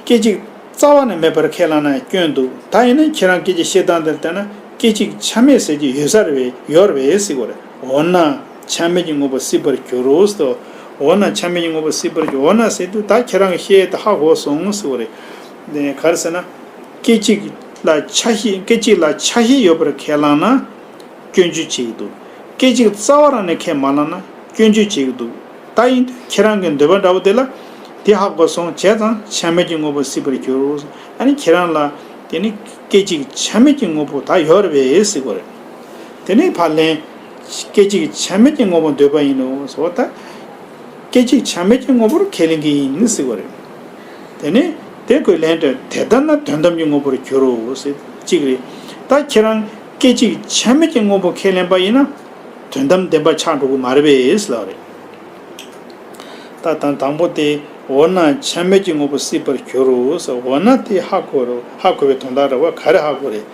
སྐད་ཅིག་རྩ་བ་ནས་མེད་པར་ཁས་བླངས་ན་སྐྱོན་འདུག་ད་ཡིན་ན་ཁྱེད་རང་སྐད་ཆ་བཤད་སྟངས་དེར་བལྟས་ན་སྐད་ཅིག་ཆ་མེད་ཟེར་གྱི་ཡོད་ས་རེད་པས། ཡོད་རེད་པས་ཟེར་གྱི་ཡོད་རེད། འོ་ན་ཆ་མེད་ཀྱི་དངོས་པོ་སྲིད་པར་འགྱུར་རོ་ཟེར། འོ་ན་ཆ་མེད་ཀྱི་དངོས་པོ་སྲིད་པར་འགྱུར། འོ་ན་ཟེར་དུས་ད་ཁྱེད་རང་གིས་བཤད་ཡས་དེ་ཧ་གོ་སོང་ཟེར་གྱི་ཡོད་རེད། དེ་ག་རེ་ཟེར་ན། སྐད་ཅིག་ལ་ཆ་ཤས། སྐད་ཅིག་ལ་ཆ་ཤས་ཡོད་པར་ཁས་བླངས་ན། སྐྱོན་བརྗོད་བྱེད་ཀྱི་འདུག་སྐད་ཅིག་རྩ་བ་རང་ནས་ཁས་མ་བླངས་ན་སྐྱོན་བརྗོད་བྱེད་ཀྱི་འདུག་ད་ཡིན་དུས་ཁྱེད་རང་གི་འདོད་པ་འདྲ་བོ་དེ་ལ་དེ་ཧ་གོ་སོང་བྱས་ཙང་ཆ་མེད་ཀྱི་དངོས་པོ་སྲིད་པར་འགྱུར། ཨ་ནི་ཁྱེད་རང་ལ་དེ་ནི་སྐད་ཅིག་ཆ་མེད་ཀྱི་དངོས་པོ་ད་ཡོད་རེད་པས་ཟེར་གྱི་ཡོད་རེད། དེ་ནས་ཕར་ལན། སྐད་ཅིག་ཆ་མེད་ཀྱི་དངོས་པོ་འདོད་པ་ཡིན་ནོ་ཟེར་བ་ད། སྐད་ཅིག་ཆ་མེད་ཀྱི་དངོས་པོར་ཁས་ལེན་གྱི་ཡིན་ཟེར་བ་རེད། དེ་ནས་དེ་ཁོས་ལན་སྤྲད། དེ་ལྟ་ན་དོན་དམ་གྱི་དངོས་པོར་འགྱུར་རོ་ཟེར་གཅིག་རེད། ད་ཁྱེད་རང་སྐད་ཅིག་ཆ་མེད་ཀྱི་དངོས་པོ་ཁས་ལེན་པ་ཡིན་ན། དོན་དམ་བདེན་པ་ཆགས་འགྲོ་གི་མ་རེད་པས་ལབ་རེད། ད་དང་དང་པོ་དེ། འོ་ན་ཆ་མེད་ཀྱི་དངོས་པོ་སྲིད་པར་འགྱུར་རོ་ཟེར། འོ་ན་དེ་ཧ་གོ་རོ། ཧ་གོ་བའི་དོན་དག་རེད་བ། ག་རེ་ཧ་གོ་རེད།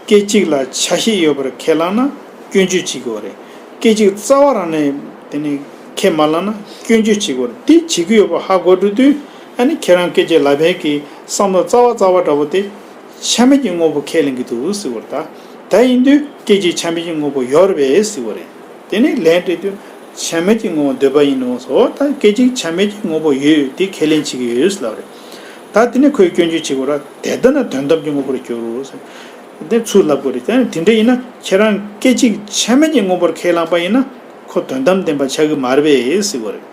སྐད་ཅིག་ལ་ཆ་ཤས་ཡོད་པར་ཁས་བླངས་ན་སྐྱོན་བརྗོད་བྱེད་དགོས་རེད། སྐད་ཅིག་རྩ་བ་རང་ནས་དེ་ནི་ཁས་མ་བླངས་ན་སྐྱོན་བརྗོད་བྱེད་དགོས་རེད། དེ་བྱེད་ཀྱི་ཡོད་པ་ཧ་གོ་འགྲོ་དུས། ཨ་ནི་ཁྱེད་རང་སྐད་ཆ་ལབ་མཁན་གྱི་བསམ་བློ་རྩ་བ་རྩ་བ་འདྲ་བོ་དེ། ཆ་མེད་ཀྱི་དངོས་པོ་ཁས་ལེན་གྱི་འདུག་ཟེར་བ་རེད་ད། ད་ཡིན་དུས་སྐད་ཅིག་ཆ་མེད་ཀྱི་དངོས་པོ་ཡོད་རེད་པས་ཟེར་བ་རེད། དེ་ནས་ལན་སྤྲད་དུས། ཆ་མེད་ཀྱི་དངོས་པོ་འདོད་པ་ཡིན་ནོ་ཟེར། ད་སྐད་ཅིག་ཆ་མེད་ཀྱི་དངོས་པོ་ཡོད་དེ་ཁས་ལེན་བྱེད་ཀྱི་ཡོད་ལབ་རེད། ད་དེ་ནས་ཁོས་སྐྱོན་བརྗོད་བྱེད་དགོས་ར། དེ་ལྟ་ན་དོན་དམ་གྱི་དངོས་པོར་འགྱུར་རོ་ཟེར། དེ་ཚུར་ལབ་དགོས་རེད། ད་དེ་འདྲ་ཡིན་ན་ཁྱེད་རང་སྐད་ཅིག་ཆ་མེད་ཀྱི་དངོས་པོར་ཁས་བླངས་པ་ཡིན་ན་ཁོ་དོན་དམ་བདེན་པ་ཆགས་ཀྱི་མ་རེད་པས་ཟེར་བ་རེད།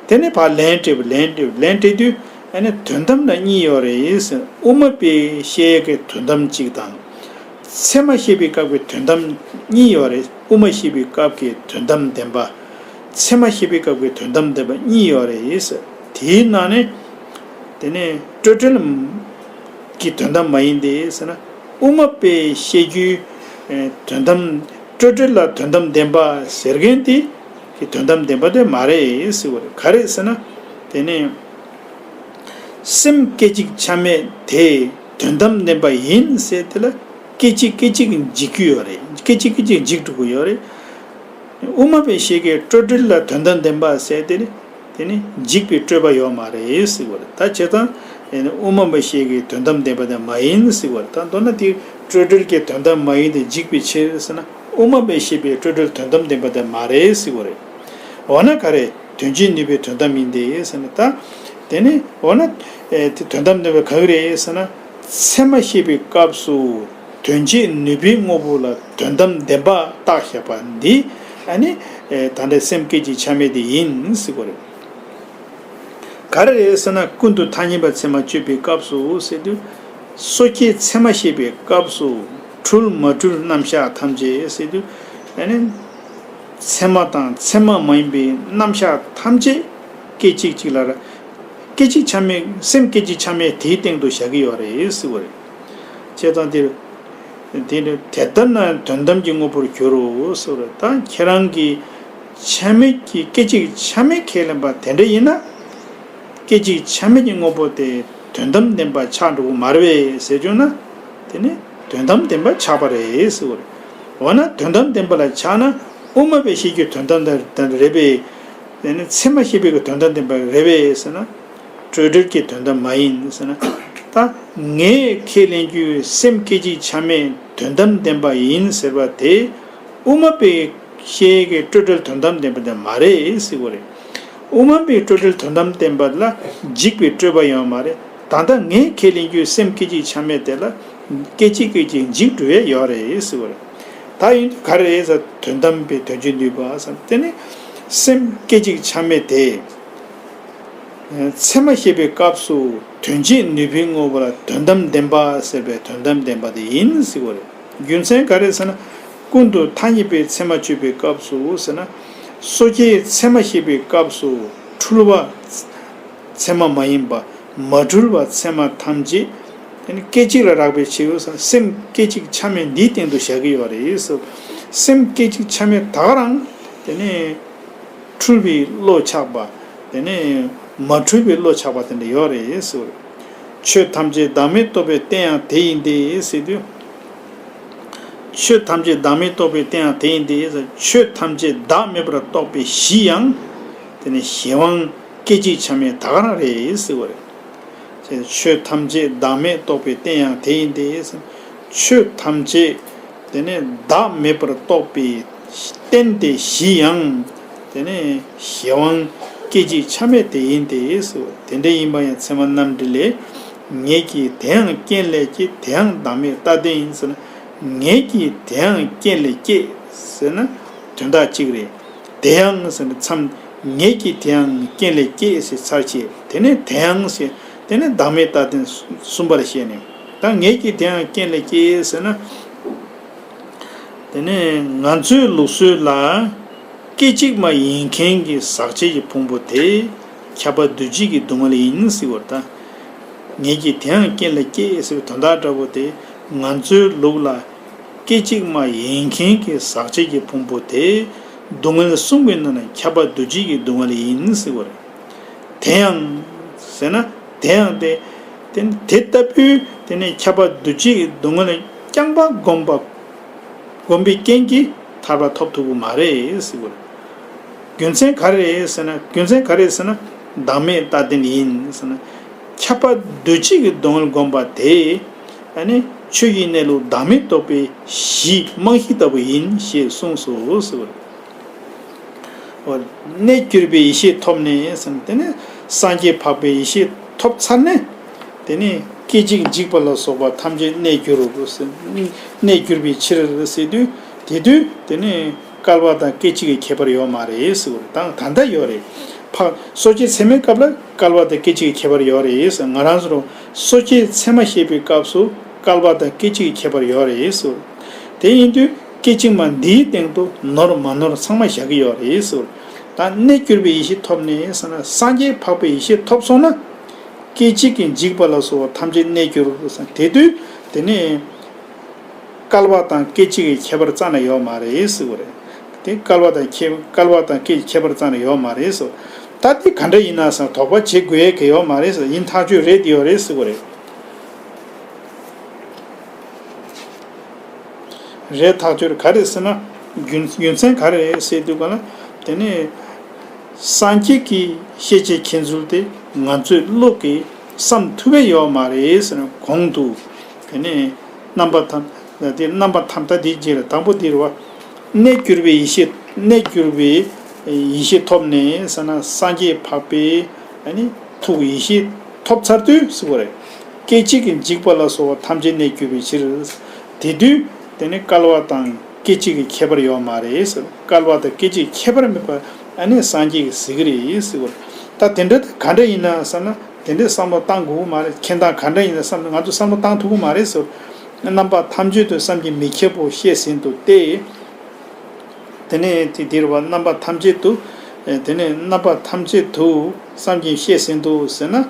དེ་ནས་ཕར་ལན་སྤྲད་པ། ལན་སྤྲད་པ། ལན་སྤྲད་དུས་ཨ་ནི་དོན་དམ་ལ་གཉིས་ཡོད་རེད་ཟེར། དབུ་མ་པས་བཤད་ཡས་ཀྱི་དོན་དམ་གཅིག་དང་། ཚད་མ་བཤད་པའི་སྐབས་ཀྱི་དོན་དམ་གཉིས་ཡོད་རེད། དབུ་མ་བཤད་པའི་སྐབས་ཀྱི་དོན་དམ་བདེན་པ། ཚད་མ་བཤད་པའི་སྐབས་ཀྱི་དོན་དམ་བདེན་པ་གཉིས་ཡོད་རེད་ཟེར། དེའི་ནང་ནས་དེ་ནས་སྤྲོས་བྲལ་གྱི་དོན་དམ་མ་ཡིན་ཏེ་ཟེར་ན། དབུ་མ་པས་བཤད་རྒྱུའི་དོན་དམ། སྤྲོས་བྲལ་ལ་དོན་དམ་བདེན་པ་ཟེར་མཁན་དེ། གི་དོན་དམ་བདེན་པ་དེ་མ་རེད་ཟེར་བ་རེད། ག་རེ་ཟེར་ན། དེ་ནི་སེམས་སྐད་ཅིག་ཆ་མེད་དེ་དོན་དམ་བདེན་པ་ཡིན་ཟེར་དེ་ལ་སྐད་ཅིག་སྐད་ཅིག་འཇིག་རྒྱུ་ཡོད་རེད། སྐད་ཅིག་སྐད་ཅིག་འཇིག་འགྲོ་གི་ཡོད་རེད། དབུ་མ་པའི་ཤེས་ཀྱི་སྤྲོས་བྲལ་ལ་དོན་དམ་བདེན་པ་ཟེར་དེ་ནི། དེ་ནི་འཇིག་པའི་སྤྲོས་པ་ཡོད་མ་རེད་ཟེར་བ་རེད། ད་བྱས་ཙང་དབུ་མ་པའི་ཤེས་ཀྱི་དོན་དམ་བདེན་པ་དེ་མ་ཡིན་ཟེར་བ་རེད། ད་མདོར་ན་དེ་སྤྲོས་བྲལ་གྱི་དོན་དམ་མ་ཡིན་ཏེ་འཇིག་པའི་ཕྱིར་ཟེར་ན། དབུ་མ་པའི་ཤེས་པའི་སྤྲོས་བྲལ་དོན་དམ་བདེན་པ་དེ་མ་རེད་ཟེར་བ་རེད། འོ་ན་ག་རེ། དོན་བྱེད་ནུས་པའི་དོན་དམ་ཡིན་ཏེ་ཟེར་ན། ད་དེ་ནི་འོ་ན་དེ་དོན་དམ་བདེན་པ་ག་གི་རེད་ཟེར་ན། ཚད་མ་བཤད་པའི་སྐབས་སུ་དོན་བྱེད་ནུས་པའི་དངོས་པོ་ལ་དོན་དམ་བདེན་པ་བཏགས་བཞག་པ་འདི། ཨ་ནི་ད་ལྟའི་སེམས་སྐད་ཅིག་ཆ་མེད་དེ་ཡིན་ཟེར་བ་རེད། ག་རེ་རེད་ཟེར་ན། ཀུན་ཏུ་ཐ་སྙད་པ་ཚད་མ་གཅོད་པའི་སྐབས་སུ་ཟེར་དུས། སོ་སྐྱེའི་ཚད་མ་བཤད་པའི་སྐབས་སུ་འཁྲུལ་མ་འཁྲུལ་རྣམ་གཞག་ཐམས་ཅད་ཟེར་དུས། ཨ་ནི་ཚད་མ་དང་ཚད་མ་མ་ཡིན་པའི་རྣམ་གཞག་ཐམས་ཅད་སྐད་ཅིག་གཅིག་ལ་ར། སྐད་ཅིག་ཆ་མེད། སེམས་སྐད་ཅིག་ཆ་མེད་དེའི་སྟེང་དུ་བཞག་གི་ཡོད་རེད་ཟེར་བ་རེད། བྱས་ཙང་དེར། དེ་ནི་དེ་ལྟར་ན་དོན་དམ་གྱི་དངོས་པོར་འགྱུར་རོ་ཟེར་བ་རེད། ད་ཁྱེད་རང་གིས་ཆ་མེད་ཀྱི་སྐད་ཅིག་ཆ་མེད་ཁས་ལེན་པ་དེ་འདྲ་ཡིན་ན། སྐད་ཅིག་ཆ་མེད་ཀྱི་དངོས་པོ་དེ་དོན་དམ་བདེན་པ་ཆགས་འགྲོ་གི་མ་རེད་པས་ཟེར་བྱུང་ན། དེ་ནི་དོན་དམ་བདེན་པ་ཆགས་པ་རེད་ཟེར་བ་རེད། འོ་ན་དོན་དམ་བདེན་པ་ལ་ཆགས་ན། དབུ་མ་པའི་ཤེས་ཀྱི་དོན་དམ་དེ་རེད་པས། དེ་ནི་ཚད་མ་བཤད་པའི་གི་དོན་དམ་བདེན་པ་རེད་པས་ཟེར་ན། སྤྲོས་བྲལ་གྱི་དོན་དམ་མ་ཡིན་ཟེར་ན། ད་ངས་ཁས་ལེན་རྒྱུའི་སེམས་སྐད་ཅིག་ཆ་མེད་དོན་དམ་བདེན་པ་ཡིན་ཟེར་བ་དེ། དབུ་མ་པའི་ཤེས་ཀྱི་སྤྲོས་བྲལ་དོན་དམ་བདེན་པ་དེ་མ་རེད་ཟེར་བ་རེད། དབུ་མ་པའི་སྤྲོས་བྲལ་དོན་དམ་བདེན་པ་ལ་འཇིག་པའི་སྤྲོས་པ་ཡོད་མ་རེད། ད་ལྟ་ངས་ཁས་ལེན་རྒྱུའི་སེམས་སྐད་ཅིག་ཆ་མེད་དེ་ལ་སྐད་ཅིག་སྐད་ཅིག་འཇིག་འགྲོ་ཡས་ཡོད་རེད་ཟེར་བ་རེད། ད་ཡིན་དུས་ག་རེ་རེད་ཟེར། དོན་དམ་པའི་དོན་བྱེད་ནུས་པ་ཟེར། དེ་ནི་སེམས་སྐད་ཅིག་ཆ་མེད་དེ། ཚད་མ་བཤད་པའི་སྐབས་སུ་དོན་བྱེད་ནུས་པའི་དངོས་པོ་ལ་དོན་དམ་བདེན་པ་ཟེར་བའི་དོན་དམ་བདེན་པ་དེ་ཡིན་ཟེར་བ་རེད། རྒྱུ་མཚན་ག་རེ་ཟེར་ན། ཀུན་ཏུ་ཐ་སྙད་པའི་ཚད་མ་གཅོད་པའི་སྐབས་སུ་ཟེར་ན། སོ་སྐྱེའི་ཚད་མ་བཤད་པའི་སྐབས་སུ་འཁྲུལ་པ་ཚད་མ་མ་ཡིན་པ། མ་འཁྲུལ་བ་ཚད་མ་ཐམས་ཅད་དེ་ནི་སྐད་ཅིག་ལ་རག་པའི་ཕྱིར་ཟེར། སེམས་སྐད་ཅིག་ཆ་མེད་འདིའི་སྟེང་དུ་བཞག་གི་ཡོད་རེད་ཟེར། སེམས་སྐད་ཅིག་ཆ་མེད་ད་ག་རང་དེ་ནི། འཁྲུལ་པའི་བློ་ཆགས་པ། དེ་ནས་མ་འཁྲུལ་པའི་བློ་ཆགས་པ་དེ་འདྲ་ཡོད་རེད་ཟེར། ཆོས་ཐམས་ཅད་བདག་མེད་རྟོགས་པའི་རྟེན་ཡང་དེ་ཡིན་ཏེ་ཟེར་དུས། ཆོས་ཐམས་ཅད་བདག་མེད་རྟོགས་པའི་རྟེན་ཡང་དེ་ཡིན་ཏེ་ཟེར། ཆོས་ཐམས་ཅད་བདག་མེད་པར་རྟོགས་པའི་གཞི་ཡང་། དེ་ནི་གཞན་དབང་སྐད་ཅིག་ཆ་མེད་ད་ག་རང་རེད་ཟེར་བ་རེད། ཆོས་ཐམས་ཅད་བདག་མེད་རྟོགས་པའི་རྟེན་ཡང་དེ་ཡིན་ཏེ། ཆོས་ཐམས་ཅད་དེ་ནས་བདག་མེད་པར་རྟོགས་པའི་རྟེན་དེ་གཞི་ཡང་དེ་ནས་གཞན་དབང་སྐད་ཅིག་ཆ་མེད་དེ་ཡིན་ཏེ། དེ་འདྲ་ཡིན་པ་ཡང་ཚད་མ་རྣམ་འགྲེལ་ལས། ངེད་ཀྱིས་དེ་ཡང་རྐྱེན་ལས་སྐྱེས། དེ་ཡང་བདག་མེད་རྟག་བརྟན་ཡིན་ཟེར་ན། ངེད་ཀྱིས་དེ་ཡང་རྐྱེན་ལས་སྐྱེས་ཟེར་ན་དོན་དག་གཅིག་རེད། དེ་ཡང་ཟེར་ན་མཚམས། ངེད་ཀྱིས་དེ་ཡང་རྐྱེན་ལས་སྐྱེས་ཟེར་ཚར་བཅད། དེ་ནས་དེ་ཡང་ཟེར། དེ་ནས་བདག་མེད་རྟག་བརྟན་གསུམ་པར་བཤད་ནས། ད་ངེད་ཀྱིས་དེ་ཡང་རྐྱེན་ལས་སྐྱེས་ཟེར་ན། དེ་ནས་ང་ཚོའི་ལུགས་སྲོལ་ལ། སྐད་ཅིག་མ་ཡིན་མཁན་གྱི་ཟག་བཅས་ཀྱི་ཕུང་པོ་དེ་ཁྱབ་པ་འདུ་བྱེད་ཀྱི་སྡུག་བསྔལ་ཡིན་ཟེར་བ་རེད་ད། ངེད་ཀྱིས་དེ་ཡང་རྐྱེན་ལས་སྐྱེས་ཟེར་བའི་དོན་དག་འདྲ་པོ་དེ། ང་ཚོའི་ལུགས་ལ། སྐད་ཅིག་མ་ཡིན་མཁན་གྱི་ཟག་བཅས་ཀྱི་ཕུང་པོ་དེ། སྡུག་བསྔལ་གསུམ་གྱི་ནང་ན་ཁྱབ་པ་འདུ་བྱེད་ཀྱི་སྡུག་བསྔལ་ཡིན་ཟེར་བ་རེད། དེ་ཡང་ཟེར་ན། དེ་ཡང་དེ། དེ་དེ་ལྟ་བུའི་དེ་ནས་ཁྱབ་པ་འདུ་བྱེད་ཀྱི་སྡུག་བསྔལ་རྐྱང་པ་བསྒོམ་པ། བསྒོམ་པའི་རྐྱེན་གྱིས་ཐར་པ་ཐོབ་ཐུབ་ཀྱི་མ་རེད་ཟེར་བ་རེད། རྒྱུ་མཚན་ག་རེ་རེད་ཟེར་ན། རྒྱུ་མཚན་ག་རེ་རེད་ཟེར་ན། བདག་མེད་རྟག་བརྟན་ཡིན་ཟེར་ན། ཁྱབ་པ་འདུ་བྱེད་ཀྱི་སྡུག་བསྔལ་བསྒོམ་པ་དེ། ཨ་ནི་ཆོས་ཀྱི་གནས་ལུགས་བདག་མེད་རྟོགས་པའི་གཞི་རྨང་གཞི་ལྟ་བུ་ཡིན་ཞེས་གསུངས་སོ་ཟེར་བ་རེད། འོ། གནས་གྱུར་པའི་ཡེ་ཤེས་ཐོབ་ནས་ཟེར་ན། དེ་ནས་སངས་རྒྱས་འཕགས་པའི་ཡེ་ཤེས་ཐོབ་ཚར་ནས། དེ་ནས་སྐད་ཅིག་འཇིག་པ་ལ་སོགས་པ་ཐམས་ཅད་གནས་གྱུར་རོ་ཟེར། གནས་གྱུར་པའི་ཕྱིར་ཟེར་དུས། དེ་དུས་དེ་ནས་བསྐལ་པ་དང་སྐད་ཅིག་གི་ཁྱད་པར་ཡོད་མ་རེད་ཟེར་བ་རེད། ད་ད་ལྟ་ཡོད་རེད། ཕ། སོ་སྐྱེ་ཚད་མའི་སྐབས་ལ་བསྐལ་པ་དང་སྐད་ཅིག་གི་ཁྱད་པར་ཡོད་རེད་ཟེར། ང་རང་ཚོར་སོ་སྐྱེ་ཚད་མ་བཤད་པའི་སྐབས་སུ་བསྐལ་པ་དང་སྐད་ཅིག་གི་ཁྱད་པར་ཡོད་རེད་ཟེར། དེ་ཡིན་དུས། སྐད་ཅིག་མ་འདིའི་སྟེང་དུ་ནོར་མ་ནོར་ཚང་མ་བཞག་གི་ཡོད་རེད་ཟེར། ད་གནས་གྱུར་པའི་ཡེ་ཤེས་ཐོབ་ནས་ཟེར་ན། སངས་རྒྱས་འཕགས་པའི་ཡེ་ཤེས་ཐོབ་སོང་ན། སྐད་ཅིག་གིས་འཇིག་པ་ལ་སོགས་པ་ཐམས་ཅད་གནས་གྱུར་ཟེར། དེ་དུས་དེ་ནས་བསྐལ་པ་དང་སྐད་ཅིག་གི་ཁྱད་པར་རྩ་ནས་ཡོད་མ་རེད་ཟེར་བ་རེད། དེ་སྐལ་བ་དང་ཁྱད་སྐལ་བ་དང་སྐད་ཀྱི་ཁྱད་པར་ཙམ་རེ་ཡོད་མ་རེད་ཟེར། ད་དེ་ག་འདྲ་ཡིན་ན་ཟེར་ན་དོགས་པ་བྱེད་དགོས་ཡས་གང་ཡོད་མ་རེད་ཟེར། ཡིན་ཐག་ཆོད་རེད། དེ་ཡོད་རེད་ཟེར་གོ་རེད། རེད། ཐག་ཆོད་རེད། ག་རེ་ཟེར་ན། རྒྱུ་རྒྱུ་མཚན་ག་རེ་རེད་ཟེར་དུས་ག་ལ། དེ་ནས་སངས་རྒྱས་ཀྱི་ཤེས་བྱའི་མཁྱེན་ཚུལ་དེ་ང་ཚོའི་བློ་གིས་བསམ་ཐུབ་པ་ཡོད་མ་རེད་ཟེར་ན། གོང་དུ་དེ་ནས་རྣམ་པ་ཐམས་དེ་རྣམ་པ་ཐམས་ད་དེའི་རྗེས་ལ་དང་པོ་དེ་རེད་བ། གནས་གྱུར་པའི་ཡེ་ཤེས། གནས་གྱུར་པའི་ཡེ་ཤེས་ཐོབ་ནས་ཟེར་ན། སངས་རྒྱས་འཕགས་པའི་ཨ་ནི་ཐུགས་ཡེ་ཤེས་ཐོབ་ཚར་དུས་ཟེར་བ་རེད། སྐད་ཅིག་གིས་འཇིག་པ་ལ་སོགས་པ་ཐམས་ཅད་གནས་གྱུར་པའི་ཕྱིར། དེ་དུས་དེ་ནི་སྐལ་བ་དང་སྐད་ཅིག་གི་ཁྱད་པར་ཡོད་མ་རེད་ཟེར། སྐལ་བ་དང་སྐད་ཅིག་ཁྱད་པར་མེད་པ་ཨ་ནི་སངས་རྒྱས་ཀྱིས་གཟིགས་ཀྱི་རེད་ཟེར་བ་རེད། ད་དེ་འདྲ་ག་འདྲ་ཡིན་ན་བསམ་ན། དེ་འདྲའི་བསམ་བློ་བཏང་དགོས་ཀྱི་མ་རེད། མཁྱེན་སྟངས་ག་འདྲ་ཡིན་ན་བསམ་ན། ང་ཚོ་བསམ་བློ་བཏང་ཐུབ་ཀྱི་མ་རེད་ཟེར། རྣམ་པ་ཐམས་ཅད་དུ་བསམ་གྱིས་མི་ཁྱབ་པོ་བཤད་ཟིན་དུ་སྟེ། དེ་ནས་དེ་དེར་བ་རྣམ་པ་ཐམས་ཅད་དུ། དེ་ནས་རྣམ་པ་ཐམས་ཅད་དུ་བསམ་གྱིས་བཤད་ཟིན་དུ་ཟེར་ན།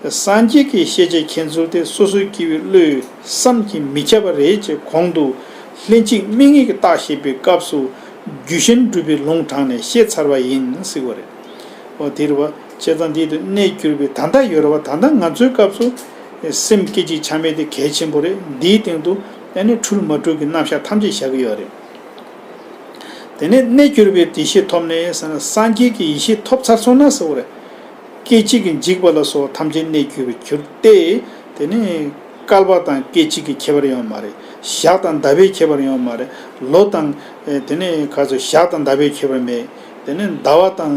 སངས་རྒྱས་ཀྱི་ཤེས་བྱའི་མཁྱེན་ཚུལ་དེ་སོ་སོ་སྐྱེ་བོའི་བློས་བསམ་གྱིས་མི་ཁྱབ་པ་རེད་ཅེས་གོང་དུ་ལྷན་ཅིག་དམིགས་ངེས་ཀྱི་རྟགས་བཤད་པའི་སྐབས་སུ་རྒྱུད་ཤིན་སྒྲུབ་པའི་ལུང་དྲངས་ནས་བཤད་ཚར་བ་ཡིན་ཟེར་བ་རེད། འོ་དེ་རེད་བ། བྱས་ཙང་འདིའི་དུས་གནས་གྱུར་པའི་ད་ལྟ་ཡོད་རེད་བ། ད་ལྟ་ང་ཚོའི་སྐབས་སུ་སེམས་སྐད་ཅིག་ཆགས་མེད་དེ་གལ་ཆེན་པོ་རེད། འདིའི་སྟེང་དུ་ཨ་ནི་འཁྲུལ་མ་འཁྲུལ་གྱི་རྣམ་གཞག་ཐམས་ཅད་བཞག་གི་ཡོད་རེད། དེ་ནས་གནས་གྱུར་པའི་ཡེ་ཤེས་ཐོབ་ནས་ཟེར་ན། སངས་རྒྱས་ཀྱི་ཡེ་ཤེས་ཐོབ་ཚར་སོང་ན་ཟེར་བ་རེད། སྐད་ཅིག་གིས་འཇིག་པ་ལ་སོགས་པ་ཐམས་ཅད་གནས་གྱུར་པའི་གྱུར་ཏེ། དེ་ནས་སྐལ་བ་དང་སྐད་ཅིག་གི་ཁྱད་པར་ཡོད་མ་རེད། ཞག་དང་ཟླ་བའི་ཁྱད་པར་ཡོད་མ་རེད། ལོ་དང་། དེ་ནས་ག་ཚོད་ཞག་དང་ཟླ་བའི་ཁྱད་པར་མེད། དེ་ནས་ཟླ་བ་དང་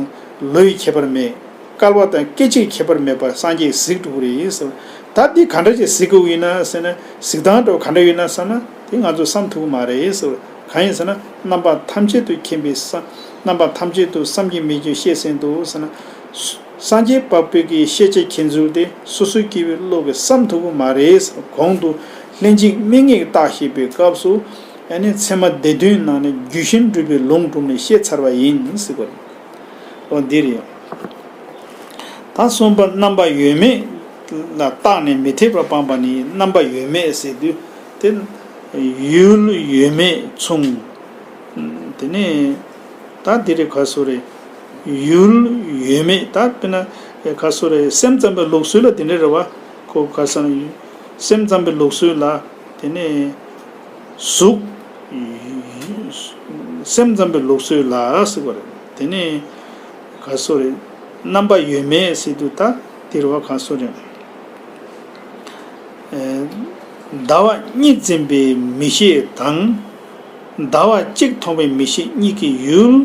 ལོའི་ཁྱད་པར་མེད། སྐལ་བ་དང་སྐད་ཅིག་ཁྱད་པར་མེད་པར་སངས་རྒྱས་གཟིགས་འགྲོ་གི་རེད་ཟེར། ད་འདི་ག་འདྲ་ཅིག་གཟིགས་དགོས་ཡིན་ན་ཟེར་ན། གཟིགས་སྟངས་འདྲ་བོ་ག་འདྲ་ཡོད་ན་བསམ་ན། དེ་ང་ཚོས་བསམ་ཐུབ་ཀྱི་མ་རེད་ཟེར། གང་ཡིན་ཟེར་ན། རྣམ་པ་ཐམས་ཅད་དུ་མཁྱེན་པའི་ས། རྣམ་པ་ཐམས་ཅད་དུ་བསམ་གྱིས་མི་ཁྱབ་བཤད་ཟིན་དུ་ཟེར་ན། སངས་རྒྱས་འཕགས་པའི་གི་ཤེས་བྱའི་མཁྱེན་ཚུལ་དེ་སོ་སོ་སྐྱེ་བོའི་བློ་གིས་བསམ་ཐུབ་ཀྱི་མ་རེད་ཟེར། གོང་དུ་ལྷན་ཅིག་དམིགས་ངེས་ཀྱི་རྟགས་བཤད་པའི་སྐབས་སུ། ཨ་ནི་ཚད་མ་སྡེ་བདུན་ནང་ནས་རྒྱུད་ཤིན་སྒྲུབ་པའི་ལུང་དྲངས་ནས་བཤད་ཚར་བ་ཡིན་ཟེར་བ་རེད། འོ་འདི་རེད། ད་གསུམ་པ་རྣམ་པ་ཡོད་མེད་ལ་བརྟགས་ནས་མི་འཐད་པ་སྤངས་པ་ནི་རྣམ་པ་ཡོད་མེད་ཟེར་དུས། དེ་ཡུལ་ཡོད་མེད་མཚུངས། དེ་ནས་ད་འདི་རེད། ག་སོ་རེད། ཡུལ་ཡོད་མེད། ད་དཔེར་ན་ག་སོ་རེད། སེམས་ཙམ་པའི་ལུགས་སྲོལ་ལ་དེ་འདྲ་རེད་བ། ཁོ་ག་ས་ན་སེམས་ཙམ་པའི་ལུགས་སྲོལ་ལ། དེ་ནས་གཟུགས། སེམས་ཙམ་པའི་ལུགས་སྲོལ་ལ་ཟེར་བ་རེད། དེ་ནས་ག་སོ་རེད། རྣམ་པ་ཡོད་མེད་ཟེར་དུས་ད་དེ་རེད་བ། ག་སོ་རེད། ཟླ་བ་གཉིས་འཛིན་པའི་མིག་ཤེས་དང་། ཟླ་བ་གཅིག་མཐོང་བའི་མིག་ཤེས་གཉིས་ཀྱི་ཡུལ་